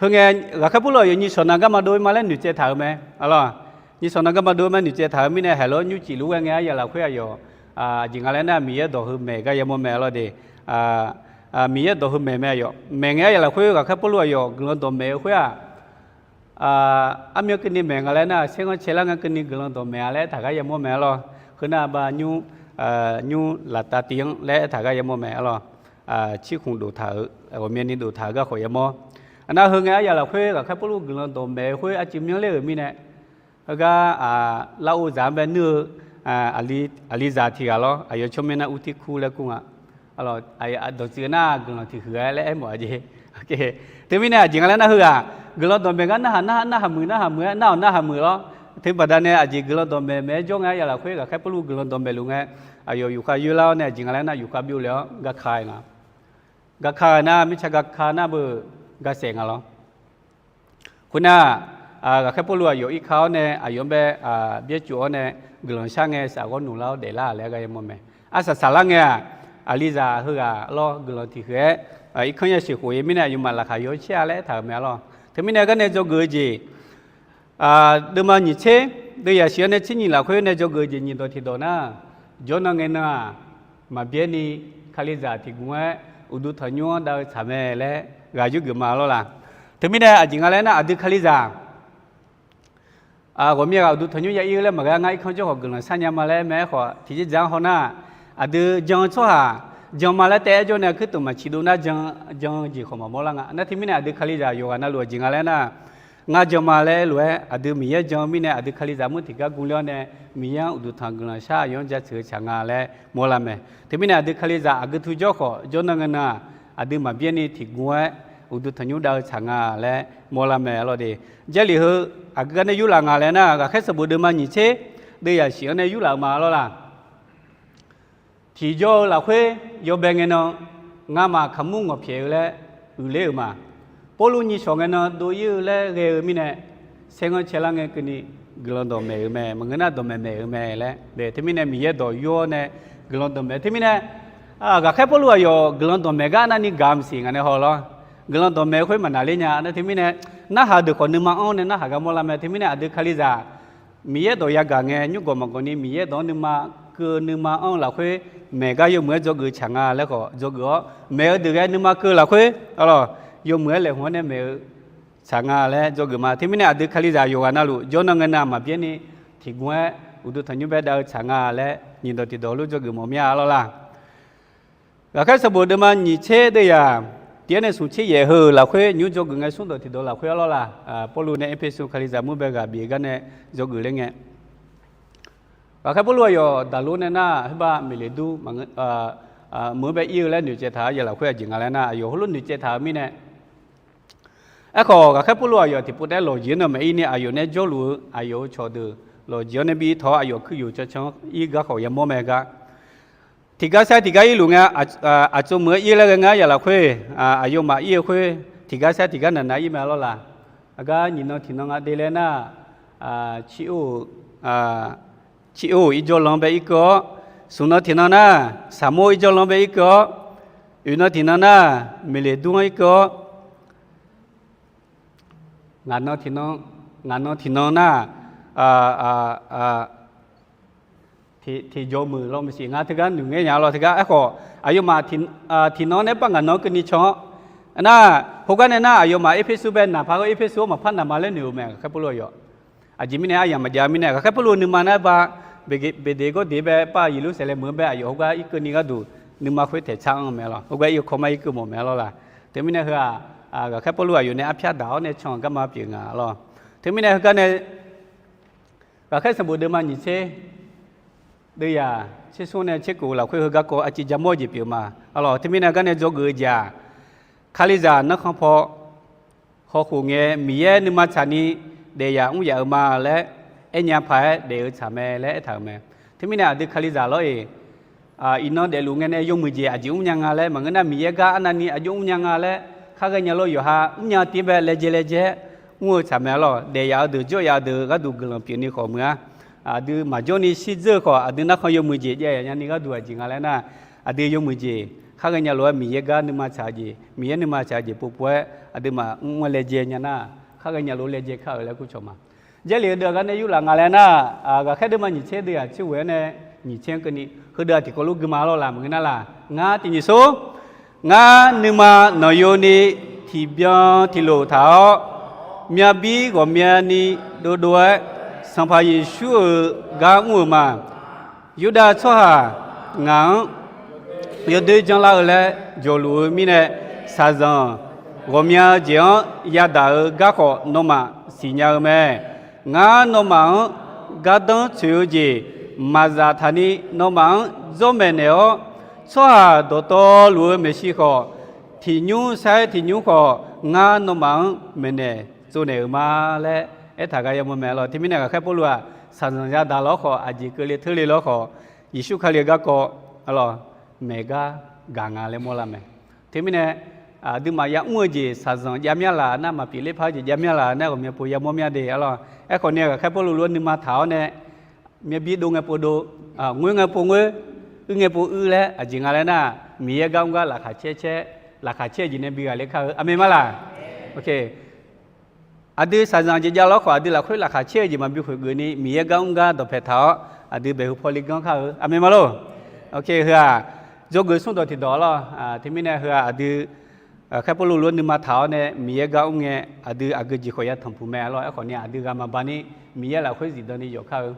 Heu ngae ghaqkhaer Pawrluv aqyawf nyiq shawq naq garma dov-ir ma laer noeqtsaev taq-euq mae. Nyiq shawq naq garma dov-ir ma noeqtsaev taq-eu mirnae haeq lof-aer nymrcif luf ghae ngae aryaq lafkhoer aqyawf aqjeq nga laer nar Miqyaer dawq heu maeq gar yamawr mae lawr de. Miqyaer dawq heu maeq mae aqyawf maeq ngae aryaq lafkhoer ghaqkhaer Pawrluv aqyawf guiqlanq dawqmaeq-eu khoer-aq, armyan keuvni maeq nga laer nar saerghanr caelar nga keuvni guiqlanq dawqmaeq-a laer taq gar yamawr mae lawr. Heu nar ba nymr nymr laftav tiv-anr laer aertaq gar yamawr mae arlawr. Cirkhmq doftaq-euq ghawqmyani doftaq-euq garkawv yamawr. Aqnar heu ngae aryaq lafkhoer ghaqkhaer Pawrluv guiqlanq dawqmaeq-eu khoer arcuiv myanr ler-euq mirnae, heugar lavov zaq-anr bae nuir-eu aqlizaq tiq ghaq lawr, aqyawf tsawrmyanr nar Urtirkur laer kur nga. Dawqtsuif nar guiqlanq tiqhuiq-aer laer aermawf-a jeq. Teumirnae aqjeq nga laer nar heughaq guiqlanq dawqmaeq gar narhaq narhaq narhaq muiq narhaq muiq-aer nar-awq narhaq muiq lawr. Teubaqda nae aqjeq guiqlanq dawqmaeq maeq-aer jawr ngae aryaq lafkhoer ghaqkhaer Pawrluv guiqlanq dawqmaeq luf ngae, aqyawf yufkhav yoerlar-awr nae aqjeq nga laer nar yufkhav byov le-awr gaka-aer nga. Gaka-aer nar mirtsaq gaka nar beu gasaef nga lawr. Khoernar, ghaqkhaer Pawrluv aqyawf irka-awr nae aqyawf-anr bae byaercuf-awr nae guiqlanq shar ngae safghawr noeqlar-awr daeflar-aq laer gar yamawr mae. Arsaq saflar ngae-aq, aqlizaq heughaq lawr guiqlanq tiqhuiq-aer irkanr yasheuq khof-ir mirnae aqyawfmaf laqkhaq yaw-aer caer-a laer aertaq-euq mae arlawr. Teumirnae gar nae dzawgeuf-eu jeq deuvma nyiq tser, deuvyaq shif-anr nae tser nyiq lafkhoer nae dzawgeuf-eu jeq nyiq dawq tiqdawq nar, jawrnan ngaenan-aq, maqbyaer ni kalizaq tiqgmq-aer uqduq tanqnymr-anr dav-eu tsaq mae laer ghaq yurgeuf ma lawr la. Teumirnae aqjeq nga laer nar aqdui kalizaq ghawqmya ghaq uqduq tanqnymr ya ir-eu laer maqghae ngar irkanr jawr khawf guiqlanq sharnya ma laer aer mae. Aerkhawf tiqjeq dzaq-anr hawnar, aqdui jan-eu tsawrhaq jan ma laer taef-aer jawr nae kuirtof maqciq dov nar jan-eu jeq khawf maqmawr lar nga. Nar teumirnae aqdui kalizaq yawqghaq navluf aqjeq nga laer nar, ngar jan ma laer aerlof-aer aqdui Miqyaer jan-eu mirnae aqdui kalizaq mur tiqgar gmr ler-awr nae Miqyaer-anr uqduq tanq guiqlanq shar aqyawf-anr jaceuq-eu tsaq nga laer mawrlar mae. Teumirnae aqdui kalizaq aqgeu tu jawr khawf jawrnan ngaenan-aq, aqdui maqbyaer ni tiqgmq-aer uqduq tanqnymr dav-eu tsaq nga laer mawrlar mae arlawr de. Jarlif heu aqgeu gar nae yurlaf nga laer nar ghaqkhaer sanqbof deuvma nyiq tser, deuvyaq shif-anr nae yurlaf-eu ma lawr la. Tiqjawr-eu lafkhoer yawbae ngaenan, ngamaf kaqmur ngawq pyaeq-eu laer uiqler-euq ma. Pawrluv nyiq shawq ngaenan dov ir-eu laer ghae-eu mirnae, saerghanr caelar ngae keuvni guiqlanq dawqmaeq-euq mae, maqngeur nar dawqmaeq maeq-euq mae laer. Teumirnae Miqyaer dawq yur-awr nae guiqlanq dawqmaeq. Teumirnae ghaqkhaer Pawrluv aqyawf guiqlanq dawqmaeq gar navni gaq maqsiq ngaq nae haw lawr. Guiqlanq dawqmaeq khoer maqnaqler nya nar teumirnae, narhaq deuq khawf nuima anr-awr nae narhaq gar mawrlar mae. Teumirnae aqdui kalizaq Miqyaer dawq yagaq ngae nymrgawq maqgawq ni Miqyaer dawq-anr nuima keuv-eu nuima anr-eu lafkhoer maeq gar yawmuiq-aer dzawgeuf tsaq nga laer khawf dzawgeuf-awr, maeq-eu deuq ghae nuima keuv lafkhoer arlawr, yawmuiq-aer laeqhmq-anr nae maeq-eu tsaq nga laer dzawgeuf ma. Teumirnae aqdui kalizaq yawqghaq navluf jawrnan ngaenan maqbyaer ni tiqgmq-aer uqduq tanqnymr bae dav-eu tsaq nga laer nyiq dawq tiqdawq lof dzawgeuf mawf mir-a lawr la. Ghaqkhaer sanqbof deuvma nyiq tser deuvyaq tiq-aer nae smq tser yaef heu lafkhoer nymr dzawgeuf ngae smr dawq tiqdawq lafkhoer arlawr la. Pawrluv nae Erpersu kalizaq mur bae ghaq bif-eu gar nae dzawgeuf ler ngae, ghaqkhaer Pawrluv aqyawf daqlor nae nar, khoerbar Miqleqdur meuq-anr bae ir-eu laer noeqtsaev taq-a. Aqyawf lafkhoer aqjeq nga laer nar, aqyawf heulof noeqtsaev taq-eu mirnae, aerkhawf ghaqkhaer Pawrluv aqyawf tiqpov taef-aer lawqjeq-anr nae maqir ni aqyawf nae jawrluf-eu aqyawf-euq cawqdeuq lawqjeq-anr nae bi tawq-awr aqyawf kuiryoq cancan-anr ir garkawv yamawr mae gar. Tiqgar saer tiqgar irluf ngae, aqtsov meuq-aer ir laer ghae ngar yaf lafkhoer, aqyawfmaf ir-eu khoer tiqgar saer tiqgar naqnav ir mae lawr la. Aqgar nyiq nan tiq nan nga de laer nar, ciq or-euq irjawr lan-anr bae irkeuv-awr, smq nan tiq nan nar, saqmor irjawr lan-anr bae irkeuv-awr, oeq nan tiq nan nar, Miqleqdur-anr irkeuv-awr, ngaq nan tiq nan, ngaq nan tiq nan nar, tiqjawr meuq lawr maqsiq nga teugar noeq ngaer nya lawr teugar. Aerkhawf aqyawfmaf tiq nan-anr nae bar ngaq nan-anr keuvni can-awr, nar, khoergar nae nar aqyawfmaf Erpersu bae naq paq-aer Erpersu-anr maqpar naq ma laer noeq-euq mae ghaqkhaer Pawrluv aqyawf. Aqjeq mirnae aryamq maqjav mirnae ghaqkhaer Pawrluv nuima nar ba, Beqdeqgawrdeq bae par Yeqlursaqlaeq meuq-anr bae aqyawf khoergar irkeuvni gharduq nuima khoer taeq car-anr-eu mae lawr. Khoergar ir-eu kawma irkeuv mawf mae lawr la. Teumirnae heu-aq, ghaqkhaer Pawrluv aqyawf nae arpyar daq-awr nae can-euq garma pyeuf nga lawr. Teumirnae heugar nae ghaqkhaer sanqbof deuvma nyiq tser deuvyaq tser smr nae tser kof lafkhoer heugar kawv aqciv ja mawr-eu jeq pyeuf ma. Arlawq teumirnae gar nae dzawgeuf-eu jeq-aq, Kalizaq narkhan paw hawkhof ngae Miqyaer nuima tsaqni daefyaq mr yaf-eu ma laer aernya paq-aer daef-eu tsaq mae laer aertaq-euq mae. Teumirnae aqdui Kalizaq lawr-iq, iqnan daefluf ngae nae yawmuiq jeq aqjeq mrnya nga laer maqngeur nar Miqyaer gar arnavni aqjox mrnya nga laer khar ghaenya lof yawqha mrnya tiv bae laejae laejae-aer mr-eu tsaq mae lawr. Daefyaq-eu deuq jawryaf-eu deuq gharduq guiqlanq pyeufni khawf meuq-a. Aqdui maqjawrni shirdzeur-eu khawf aqdui narkhan yawmuiq jeq jav yaf nyani gharduq aqjeq nga laer nar, aqdui yawmuiq jeq khar ghaenya lof-aer Miqyaer gar nuima tsaq-eu jeq, Miqyaer nuima tsaq-eu jeq povpov-aer aqduimaf mr-anr laejae nya nar, khar ghaenya lof-aer laejae kar-euq laer kurcawq ma. Jarlif-eu deuq aqgar nae yurlaf nga laer nar, ghaqkhaer deuvma nyiq tser deuvyaq tser ghoeq-anr nae nyiq tser-anr keuvni heudeuq-aq tiqkawv lor guima lawr la maqngeur nar la. Ngar tiq nyiq sor, ngar nuima nanqyoni tiqbyan tiqlof taq-awr, myavbir ghawqmyani dovdov-aer Sanqpaq Yeqsur-euq gar mr-euq ma. Yurdav tsawrhaq ngaq-anr yawdoer janrlar-eu laer jawqluf-eu mirnae, shaqzanq ghawqmya jeq-anr yadaq-eu gar khawf nawmaf siqnya-eu mae. Ngar nawmaf-anr gardanr tsoeq-eu jeq maqzaf taqni nawmaf-anr dzawr maeqnaeq-awr, tsawrhaq dawqtawvluf-eu maeqshi khawf, tiq nymr sair tiq nymr khawf, ngar nawmaf-anr maeqnaeq tsovnaeq-euq ma laer aertaq gar yamawr mae lawr. Teumirnae ghaqkhaer Pawrluv-aq, shaqzanq yadaq lawr khawf, aqjeq keuvle teurle lawr khawf, Yeqsur Kali-eu garkawv, arlawr, maeq gar gaq nga laer mawrlar mae. Teumirnae aqduimaf yamr-eu jeq shaqzanq javmyanr laf nar, maqpyeuf ler par-eu jeq javmyanr laf nar, ghawqmya pov yamawr myanr de, arlawr. Aerkhawf ni ghaqkhaer Pawrluv lof-aer nuima taq-awr nae, myavbir dov ngae pov dov, ngoer ngae pov ngoer, uir ngae pov uir laer aqjeq nga laer nar, Miqyaer gar mr gar laqkhaq caer caer, laqkhaq caer-eu jeq nae bi ghaqler kar-eu, aqmeq ma laq? Aqdui shaqzanq jeq jav lawr khawf, aqdui lafkhoer laqkhaq caer-eu jeq maqbi khoeq geuf ni, Miqyaer gar mr gar dawqpae taq-awr, aqdui baeqhu paw le ganr kar-eu, aqmeq ma lor? Heu-aq, dzawgeuf smr dawq tiqdawq lawr. Teumirnae heu-aq, aqdui ghaqkhaer Pawrluv lof-aer nuima taq-awr nae Miqyaer gar mr ngae, aqdui aqgeu jeq khawf ya tanqpuq mae lawr. Aerkhawf ni aqdui ghaq maqba ni, Miqyaer lafkhoer zifdan ni yawf kar-eu.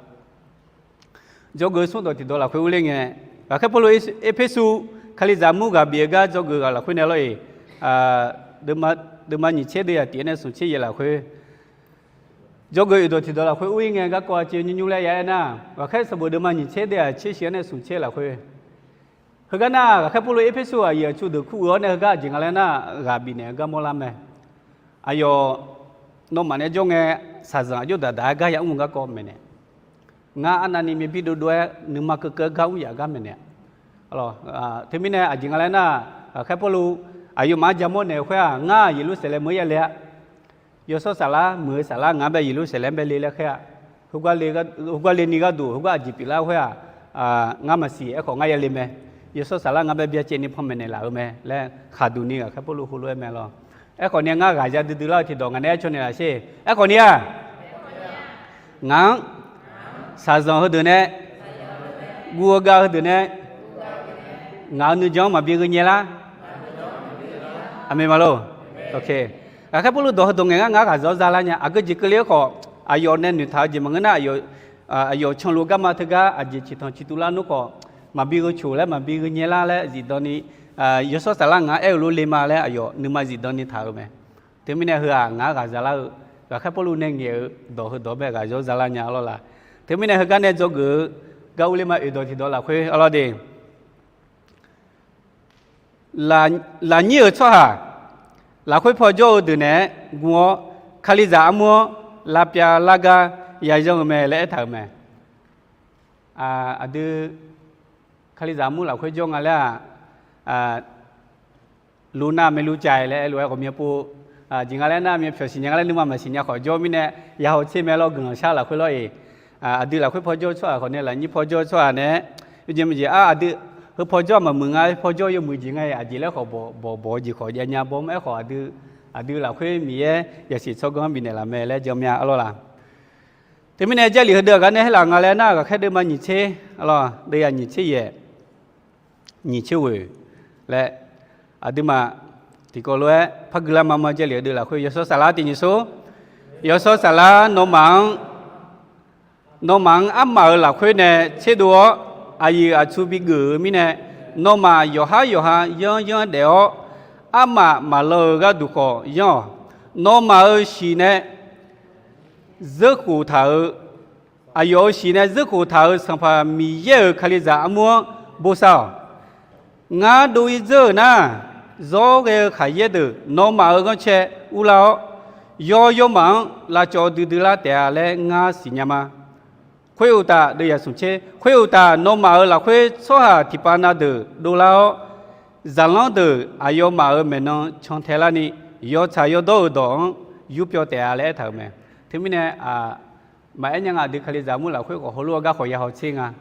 Dzawgeuf smr dawq tiqdawq lafkhoer urler ngae, ghaqkhaer Pawrluv Erpersu Kalizaq mur ghaq bif-eu gar dzawgeuf ghaq lafkhoer nae lawr-iq, deuvma nyiq tser deuv yaq tif-anr nae smq tser yaef lafkhoer, dzawgeuf oeq dawq tiqdawq lafkhoer ur-ir ngae, garkawv aqcif nymr nymr laer ya aer nar, ghaqkhaer sanqbof deuvma nyiq tser deuv yaq tser shif-anr nae smq tser lafkhoer, heugar nar, ghaqkhaer Pawrluv Erpersu aqyuif aqtsu deuq kur geuf-awr nae heugar aqjeq nga laer nar, ghaq bifnaeq-eu gar mawrlar mae. Aqyawf nawmaf nae jawr ngae, shaqzanq aqjox daqdaq-aer gar yamr-eu garkawv maeqnaeq. Ngar arnavni myavbir dovdov-aer nuima keuvkeuv-aer gar mr yaf gar maeqnaeq. Teumirnae aqjeq nga laer nar, ghaqkhaer Pawrluv aqyawfmaf-anr jamawr naeq-eu khoer-aq, ngar Yeqlursaqlaeq meuq-anr yale-a. Yawshawr Saflar muiq-eu Saflar ngaq-anr bae Yeqlursaqlaeq-anr bae le laer khaer-a. Heugar le nigharduq heugar aqjeq pyeuflar khoer-aq, ngar maqsiq, aerkhawf ngar yale mae. Yawshawr Saflar ngaq-anr bae byacaevni panmaeq naeqlaf-eu mae laer khaqduq ni ghaqkhaer Pawrluv heulof-aer mae lawr. Aerkhawf ni ngar ghaqza duidui lar-eu tiqdawq ngaq nae aer caw naeqlaf sher. Aerkhawf ni-aq, ngaq-anr shaqzanq heudeuq nae, guv-eu gav heudeuq nae, ngaq-euq nuijan-anr maqbi gheunyae lar. Aqmeq ma lor. Ghaqkhaer Pawrluv dawq heudawq ngaeq ngar ngar ghaqza-awr zalar nya. Aqgeu jeq keuvle-aer khawf, aqyawf nae noeqtaq-eu jeq maqngeur nar, aqyawf canluf garma teugar aqjeq ciqtanq ciqtuv lar nmr khawf, maqbi gheu coq laer maqbi gheunyae lar laer zifdan ni, Yawshawr Saflar ngaq-anr aer-eu lof le ma laer aqyawf nuima zifdan ni taq-euq mae. Teumirnae heu-aq ngaq-anr ghaqza lar-eu, ghaqkhaer Pawrluv nae ngaeq-eu dawq heudawq bae ghaqza-awr zalar nya arlawr la. Teumirnae heugar nae dzawgeuf-eu gar urler ma, oeq dawq tiqdawq lafkhoer arlawr de. Lafnyir-euq tsawrhaq, lafkhoer paw jawr-eu deuq naeq-aer guv-awr, Kalizaq armur-anr lavpyav lar gar yayanr-eu mae laer aertaq-euq mae. Aqdui Kalizaq armur lafkhoer jawr nga laer-aq, luvnav maeqluv caiq laer aer lof-aer ghawqmya pov, aqjeq nga laer nar, myavpyawq siqnya nga laer nuima maqsiqnya khawf jawr mirnae, yahaw tser mae lawr, guiqlanq shar lafkhoer lawr-iq. Aqdui lafkhoer paw jawr-eu tsawrhaq khawf nae, lafnyir paw jawr-eu tsawrhaq nae, yawjeq maqjeq-ar, aqdui heu paw jawr-aq maqmuiq nga, paw jawr yawmuiq jeq nga-iq aqjeq laer khawf bawq bawq-eu jeq khawf jav nya bawr-aer khawf, aqdui lafkhoer Miqyaer yasiq tsawrganr-anr bifnaeq laf mae laer jan mya arlawr la. Teumirnae Jarlif heudeuq aqgar nae haerlaf nga laer nar, ghaqkhaer deuvma nyiq tser, arlawr, deuv yaq nyiq tser yaef, nyiq tser ghoeq laer, aqduimaf tiqkawv lof-aer par guilar ma ma. Jarlif heudeuq lafkhoer Yawshawr Saflar tiq nyiq sor. Yawshawr Saflar nawmaf-anr, nawmaf-anr armaf-euq lafkhoer nae tserdov-awr, aqyuif aqtsu bigeuf-eu mirnae, nawmaf yawqhar yawqha yanr yanr daef-awr, armaf maqlaw-euq gharduq khawf yanr-awq. Nawmaf-euq shiq nae zeurkhof taq-euq, aqyawf-euq shiq nae zeurkhof taq-euq Sanqpaq Miqyaer-euq Kalizaq armur-anr bosav-awq. Ngar dov-ir dzeur-euq nar, zawr ghae-eu khaqyaer deuq nawmaf-euq ghanrcae urlar-awr, yawr yawrmaf-anr lavcawv duidui lar taef-a laer ngar siqnya ma. Khoeruqtaf, deuv yaq smq tser, khoeruqtaf nawmaf-euq lafkhoer tsawrhaq tiqpav na deuq dovlar-awr, zaqlanr deuq aqyawfmaf-euq maeqnan cantae larni, yawtsaq yawdawr-euq dawq-anr yurpyawv taef-a laer aertaq-euq mae. Teumirnae, maqaer nya nga, aqdui Kalizaq armur lafkhoer khawf heulof-aer gar khawf yahaw tser nga.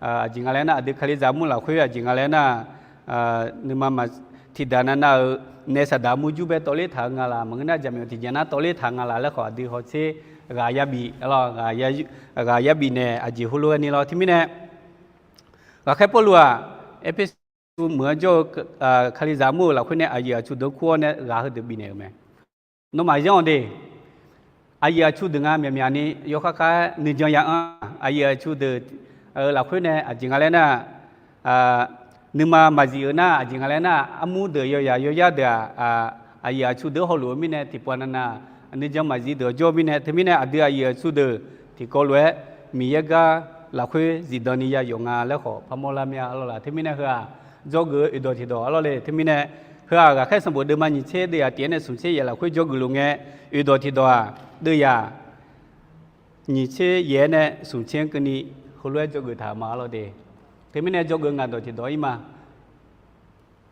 Aqjeq nga laer nar, aqdui Kalizaq armur lafkhoer aqjeq nga laer nar, nuima maq tiqdaq navnav-euq nae saqdaq armur jur bae tawvler taq-eu nga laq, maqngeur nar jaqmyawf tiqjeq nar tawvler taq-eu nga laq laer khawf, aqdui hawtser ghaq yabif, ghaq yabif naeq aqjeq heulof-aer ni lawr. Teumirnae, ghaqkhaer Pawrluv-aq, Erpersu meuq-anr jawr-eu Kalizaq armur-euq lafkhoer nae aqyuif aqtsu deuq-anr kur-awr nae ghaq heudeuq bifnaeq-euq mae. Nawmaf yanr-awq de. Aqyuif aqtsu deuq nga myaqmyaq ni yawkhav khav-aer nuijan ya anr-a. Aqyuif aqtsu deuq lafkhoer nae aqjeq nga laer nar, nuima maqzif-eu nar aqjeq nga laer nar, armur deuq yawyaq yawyar deuq-aq, aqyuif aqtsu deuq hawluf-eu mirnae tiqpov navnav, nuijan maqzif deuq-awq jawr-eu mirnae, teumirnae aqdui aqyuif aqtsu deuq tiqkawv lof-aer Miqyaer gar lafkhoer zifdan ni ya yawf nga laer khawf parmawr lar mir-a arlawr laq. Teumirnae heu-aq, dzawgeuf-eu oeqdawq tiqdawq arlawr le. Teumirnae heu-aq, Ghaqkhaer sanqbof deuvma nyiq tser deuvyaq tiq-aer nae smq tser yaef lafkhoer dzawgeuf luf ngae, oeqdawq tiqdawq-aq, deuvyaq nyiq tser yaef-aer nae smq tser-anr keuvni heulof-aer dzawgeuf taq-euq ma arlawr de. Teumirnae dzawgeuf-eu ngaq dawq tiqdawq ir ma.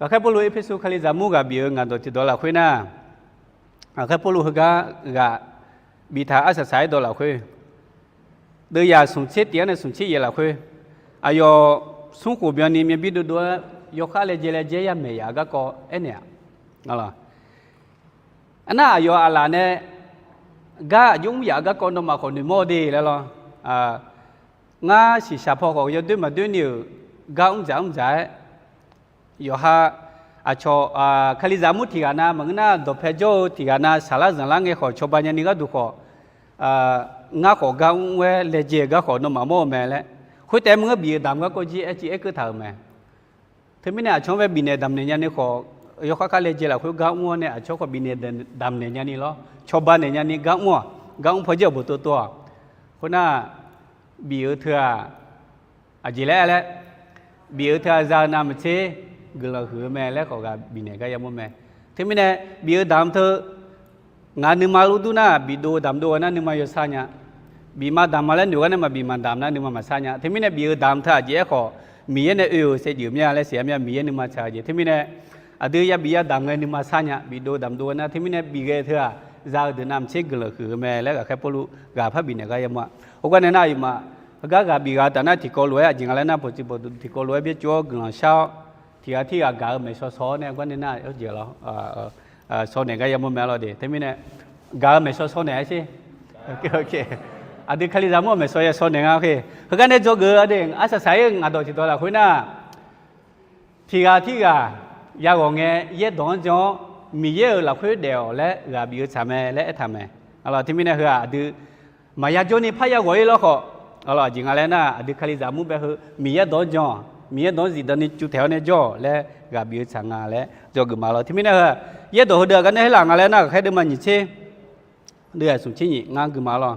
Ghaqkhaer Pawrluv Erpersu Kalizaq mur ghaq bif-eu ngaq dawq tiqdawq lafkhoer nar, Ghaqkhaer Pawrluv heugar ghaq biftaq arsaq saq-aer dawq lafkhoer, deuvyaq smq tser tiq-anr nae smq tser yaef lafkhoer, aqyawf smrkhof byanni myavbir dovdov-aer yawkhav laejae laejae yar maeq yaf-eu garkawv aernaeq-aq, arnar aqyawf aqlaf nae gar aqjox mr yaf-eu garkawv nawmaf khawf noeqmawr-eu de laer lawr. Ngar shiqshaq paw khawf yawdoer maqdoer ni-euq gar mr dzaq mr dzaq-aer, yawqha aqcawq, Kalizaq mur tiq ghaq nav maqngeur nar dawqpae jawr-eu tiq ghaq nav saqlar zanqlar ngae khawf cawba nyani gharduq khawf, ngar khawf gar mr-aer laejae-eu gar khawf nawmaf mawr-eu mae laer, khoertaef maqngeur bif-eu damq garkawv jir aer civ aer keuv taq-euq mae. Teumirnae aqcawq-anr bae bifnaeq damqnaeq nyani khawf, yawkhav khav laejae lafkhoer gar mr-awr nae aqcawq khawf bifnaeq damqnaeq nyani lawr, cawba naeq nyani gar mr-awq, gar mr paw jir-awq boftov tov-awq. Khoernar, bif-eu teu-aq, aqjeq laer laer, bif-eu teu-aq za-eu navmaqtser guiqlanq huiq-eu mae laer khawf ghaq bifnaeq gar yamawr mae. Teumirnae bif-eu damq teu ngaq nuima luf dur nar bifdov damqdov-eu nar nuima yawsar nya. Bif ma damq ma laer noeq gar nae maqbif maqdamq nar nuima maqsar nya. Teumirnae bif-eu damq teu aqjeq-aer khawf, Miqyaer nae oe-euq saevdzeuf mir-a laer siqnya mir-a. Miqyaer nuima tsaq-eu jeq. Teumirnae aqdui yabif yadamq ngae nuima sar nya, bifdov damqdov-eu nar. Teumirnae bif ghae teu-aq, za-eu deuq navmaqtser guiqlanq huiq-eu mae laer Ghaqkhaer Pawrluv ghaq parbi naeq gar yamawr-a. Heugar nae nar aqyawfmaf heugar ghaq bif ghaq taf nar tiqkawv lof-aer aqjeq nga laer nar, bawqtsuif bawqdmq tiqkawv lof-aer byaer cuf-awr guiqlanq shar-awr, tiq ghaq tirghaq gaq-eu maeqshaw shaw-awr nae gar nae nar, aqjeq lawr, shawnaeq gar yamawr mae lawr de. Teumirnae gaq-eu maeqshaw shawnaeq-aer sher. Aqdui Kalizaq mur-eu maeqshaw ya shawnaeq nga. Heugar nae dzawgeuf-eu de, arsaq saq-ir-eu ngaq dawq tiqdawq lafkhoer nar, tiq ghaq tirghaq yaghawq ngae yaerdawq-anr jan-awr, Miqyaer-euq lafkhoer daef-awq laer ghaq bif-eu tsaq mae laer aertaq mae. Teumirnae heu-aq aqdui maqya jawrni parya ghawq-ir lawr khawf, aqjeq nga laer nar, aqdui Kalizaq mur bae heu Miqyaer dawq-anr jan-awq, Miqyaer dawq-anr zifdan ni cuvtaeq-awr nae jawr-awq laer ghaq bif-eu tsaq nga laer dzawgeuf ma lawr. Teumirnae heu-aq yaerdawq heudeuq-aq gar nae heular nga laer nar, Ghaqkhaer deuvma nyiq tser deuv-aq smq tser nyiq ngar gui ma lawr.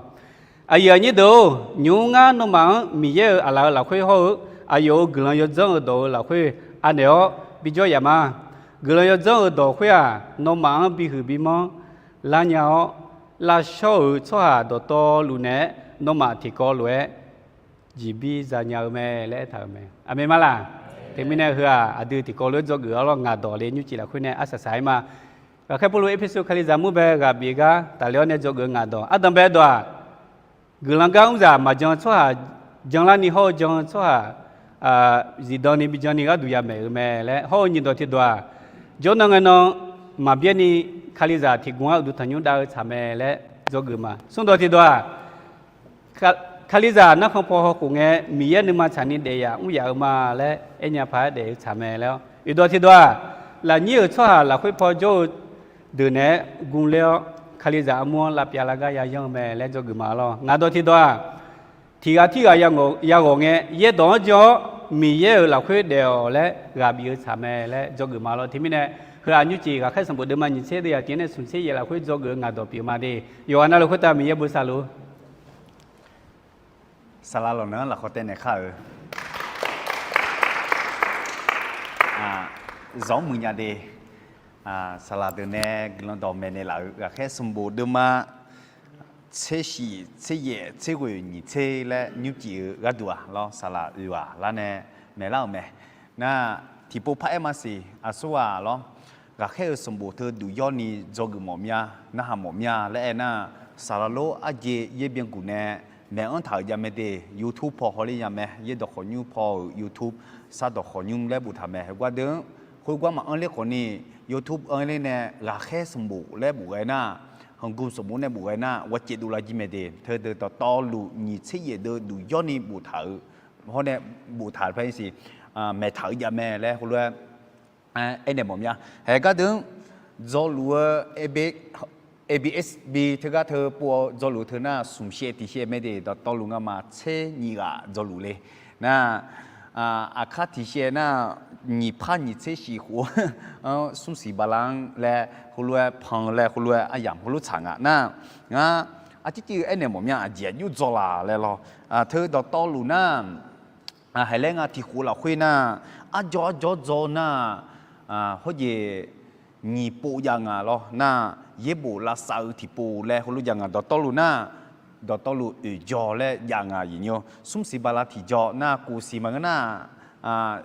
Aqyuif aqnyir deuq-or, nymq-mr ngar nawmaf-anr Miqyaer-euq aqlaf-euq lafkhoer hawr-eu aqyawf-euq guiqlanq yawdzanr-eu dawq-euq lafkhoer anaeq-awr bijawr yaf ma. Guiqlanq yawdzanr-eu dawq khoer-aq, nawmaf-anr bihuiq bimanr lar nya-awr, lavshawr-euq tsawrhaq dawqtawvluf naeq-aer nawmaf tiqkawv lof-aer jeqbir za nya-eu mae laer aertaq-euq mae. Aqmeq ma laq? Teumirnae heu-aq aqdui tiqkawv lof-aer dzawgeuf-awr lawr, ngaq dawq le nymrcif lafkhoer nae arsaq saq-ir ma. Ghaqkhaer Pawrluv Erpersu Kalizaq mur bae ghaq bif gar tafler-awr nae dzawgeuf-eu ngaq dawq ardanq bae dawq-aq, guiqlanq gar mr zaq maqjan tsawrhaq janlarni hawr-eu jan-eu tsawrhaq zifdan ni bijan ni gharduq yamaeq-eu mae laer hawr-eu nyiq dawq tiqdawq-aq, jawrnan ngae nan maqbyaer ni Kalizaq tiqgmq-anr uqduq tanqnymr dav-eu tsaq mae laer dzawgeuf ma. Smr dawq tiqdawq-aq, Kalizaq narkhan paw hawkhof ngae Miqyaer nuima tsaqni daef yaf mr yaf-eu ma laer aernya paq-aer daef-eu tsaq mae laer-awr, oeqdawq tiqdawq-aq, lafnyir-euq tsawrhaq lafkhoer paw jawr-eu deuq naeq-aer guvler-awr, Kalizaq armur-anr lavpyav lar gar yayanr-eu mae laer dzawgeuf ma lawr. Ngaq dawq tiqdawq-aq, tiq ghaq tirghaq yaghawq ngae yaerdawq-anr jan-awr Miqyaer-euq lafkhoer daef-awq laer ghaq bif-eu tsaq mae laer dzawgeuf ma lawr. Teumirnae heu-aq nymrcif Ghaqkhaer sanqbof deuvma nyiq tser deuv yaf tiq-aer nae smq tser yaef lafkhoer dzawgeuf-eu ngaq dawq pyeuf ma de. Yawqghaq navluf khoertav Miqyaer bosav luf. Saqlaq lawq naeq-anr lafkhawf taev naeq kar-euq. Zawr muiq nya de. Saqlaq deuq nae guiqlanq dawqmaeq naeqlaf-euq Ghaqkhaer sanqbof deuvma tser shif, tser yaef, tser ghoeq, nyiq tser laer nymrcif-eu gharduq-aq lawr, saqlaq oeq ghaq lar nae maeqlar-euq mae. Nar, tiqpov par-aer maqsiq, aqsurghaq lawr, Ghaqkhaer-euq sanqbof teu duq yawrni dzawgeuf mawf mya, narhaq mawf mya laer aernar, saqlaq lor arjeq yaer byanguq nae maeq-anr taq-euq jav mae de. YouTube paw hawler nya mae, yaerdawq khawqnymr paw-euq YouTube, sardawq khawqnymr laer boftaq mae. Heugar deuq-anr, khoergar maqanr ler khawfni, YouTube anr ler nae Ghaqkhaer sanqbof laer bof ghae nar, hmqgmq sanqbof nae bof ghae nar, ghawqcaev dovlar jir mae de. Teudeuq dawqtawvluf nyiq tser yaef deuv duq yawrni boftaq-euq, hawr nae boftaq-euq par-ir siq, maeqtaq-euq jav mae laer heulof-aer aernaeq mawf mya. Haeq gar deuq-anr dzawluf-eu A B S B teugar teu pov-awr dzawluf teu nar, smq shaev tiq shaev mae de. Dawqtawvluf ngamaf tser nyiq ghaq dzawluf le. Nar, aqkar tiqshaev nar, nyiq par nyiq tser shif khof-anr smr siq bala-anr laer heulof-aer pan laer heulof-aer aryamq heulof tsaq nga nar, ngar aqcir civ-eu aernaeq mawf mya aqjeq aqjox dzaw laq laer lawr. Teu dawqtawvluf nar, haiq laer nga tiq khof lafkhoer nar, arjawr arjawr dzaw nar, hawjeq nyiq pov jav nga lawr nar, yaerbof lavsav-eu tiqpov laer heulof jav nga dawqtawvluf nar, dawqtawvluf oeq jaw laer jav nga aqyuif nymr. Smr siq bala tiq jaw nar, kof siq maqngeur nar,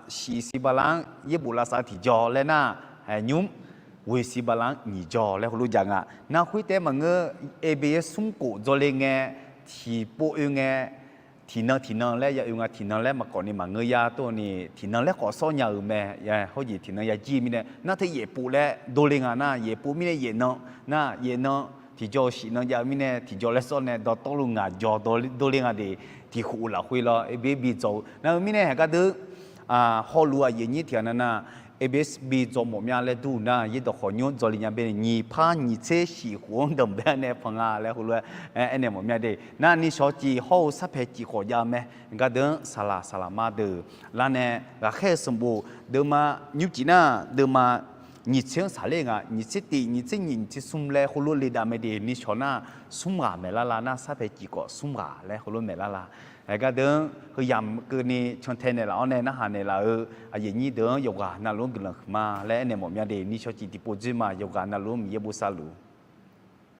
shif siq bala-anr yaerbof lavsav-eu tiq jaw laer nar, nymr, ghoeq siq bala-anr nyiq jaw laer heulof jav nga. Nar khoertav maqngeur, Erbe yaer smr khof dzaw le ngae, tiqpov oe ngae, tiqnan tiqnan laer ya oe nga, tiqnan laer maqkawf ni maqngeur ya tov ni, tiqnan laer khawf sawr nya-euq mae. Hawjeq tiqnan ya jir mirnae nar teu yaefpov laer dovle nga nar, yaefpov mirnae yaefnan nar, yaefnan tiqjaw-eu shif nan jav-eu mirnae tiqjaw laer sawr nae dawqtawvluf ngaq jaw dovle nga de. Tiq khof lafkhoer lawr, Erbe bi dzaw-eu nar-eu mirnae haiq gardeuq hawluf aqyuif aqnyir tiq ghaq na nar, Erbe bi dzaw mawf mya laer dur nar, yaerdawq khawf nymr dzaw le nya bae nyiq par nyiq tser shif khof-anr danqbae nae pan nga laer heulof-aer aernaeq mawf mya de. Nar nishawq cif hawr-eu sarpaeq cif khawf jav-eu mae. Gardeuq-anr saqlaq saqlaqma deuq lar nae ghaqkhaer-eu sanqbof deuvma nymrcif nar, deuvma nyiq tser-anr saqler nga, nyiq tser tiq, nyiq tser nyiq, nyiq tser smr laer heulof le dav mae de. Nishawq nar smr ghaq maeqlar la nar, sarpaeq cif khawf smr ghaq laer heulof maeqlar la. Haiq gardeuq-anr heuyamq keuvni cantae naeqlaf-awr nae narhaq naeqlaf-eu aqyuif aqnyir deuq-anr yawqghaq navluf-anr guiqlanq huiqma laer aernaeq mawf mya de. Nishawq cif tiqpov dzoer ma, yawqghaq navluf-anr Miqyaer bosav luf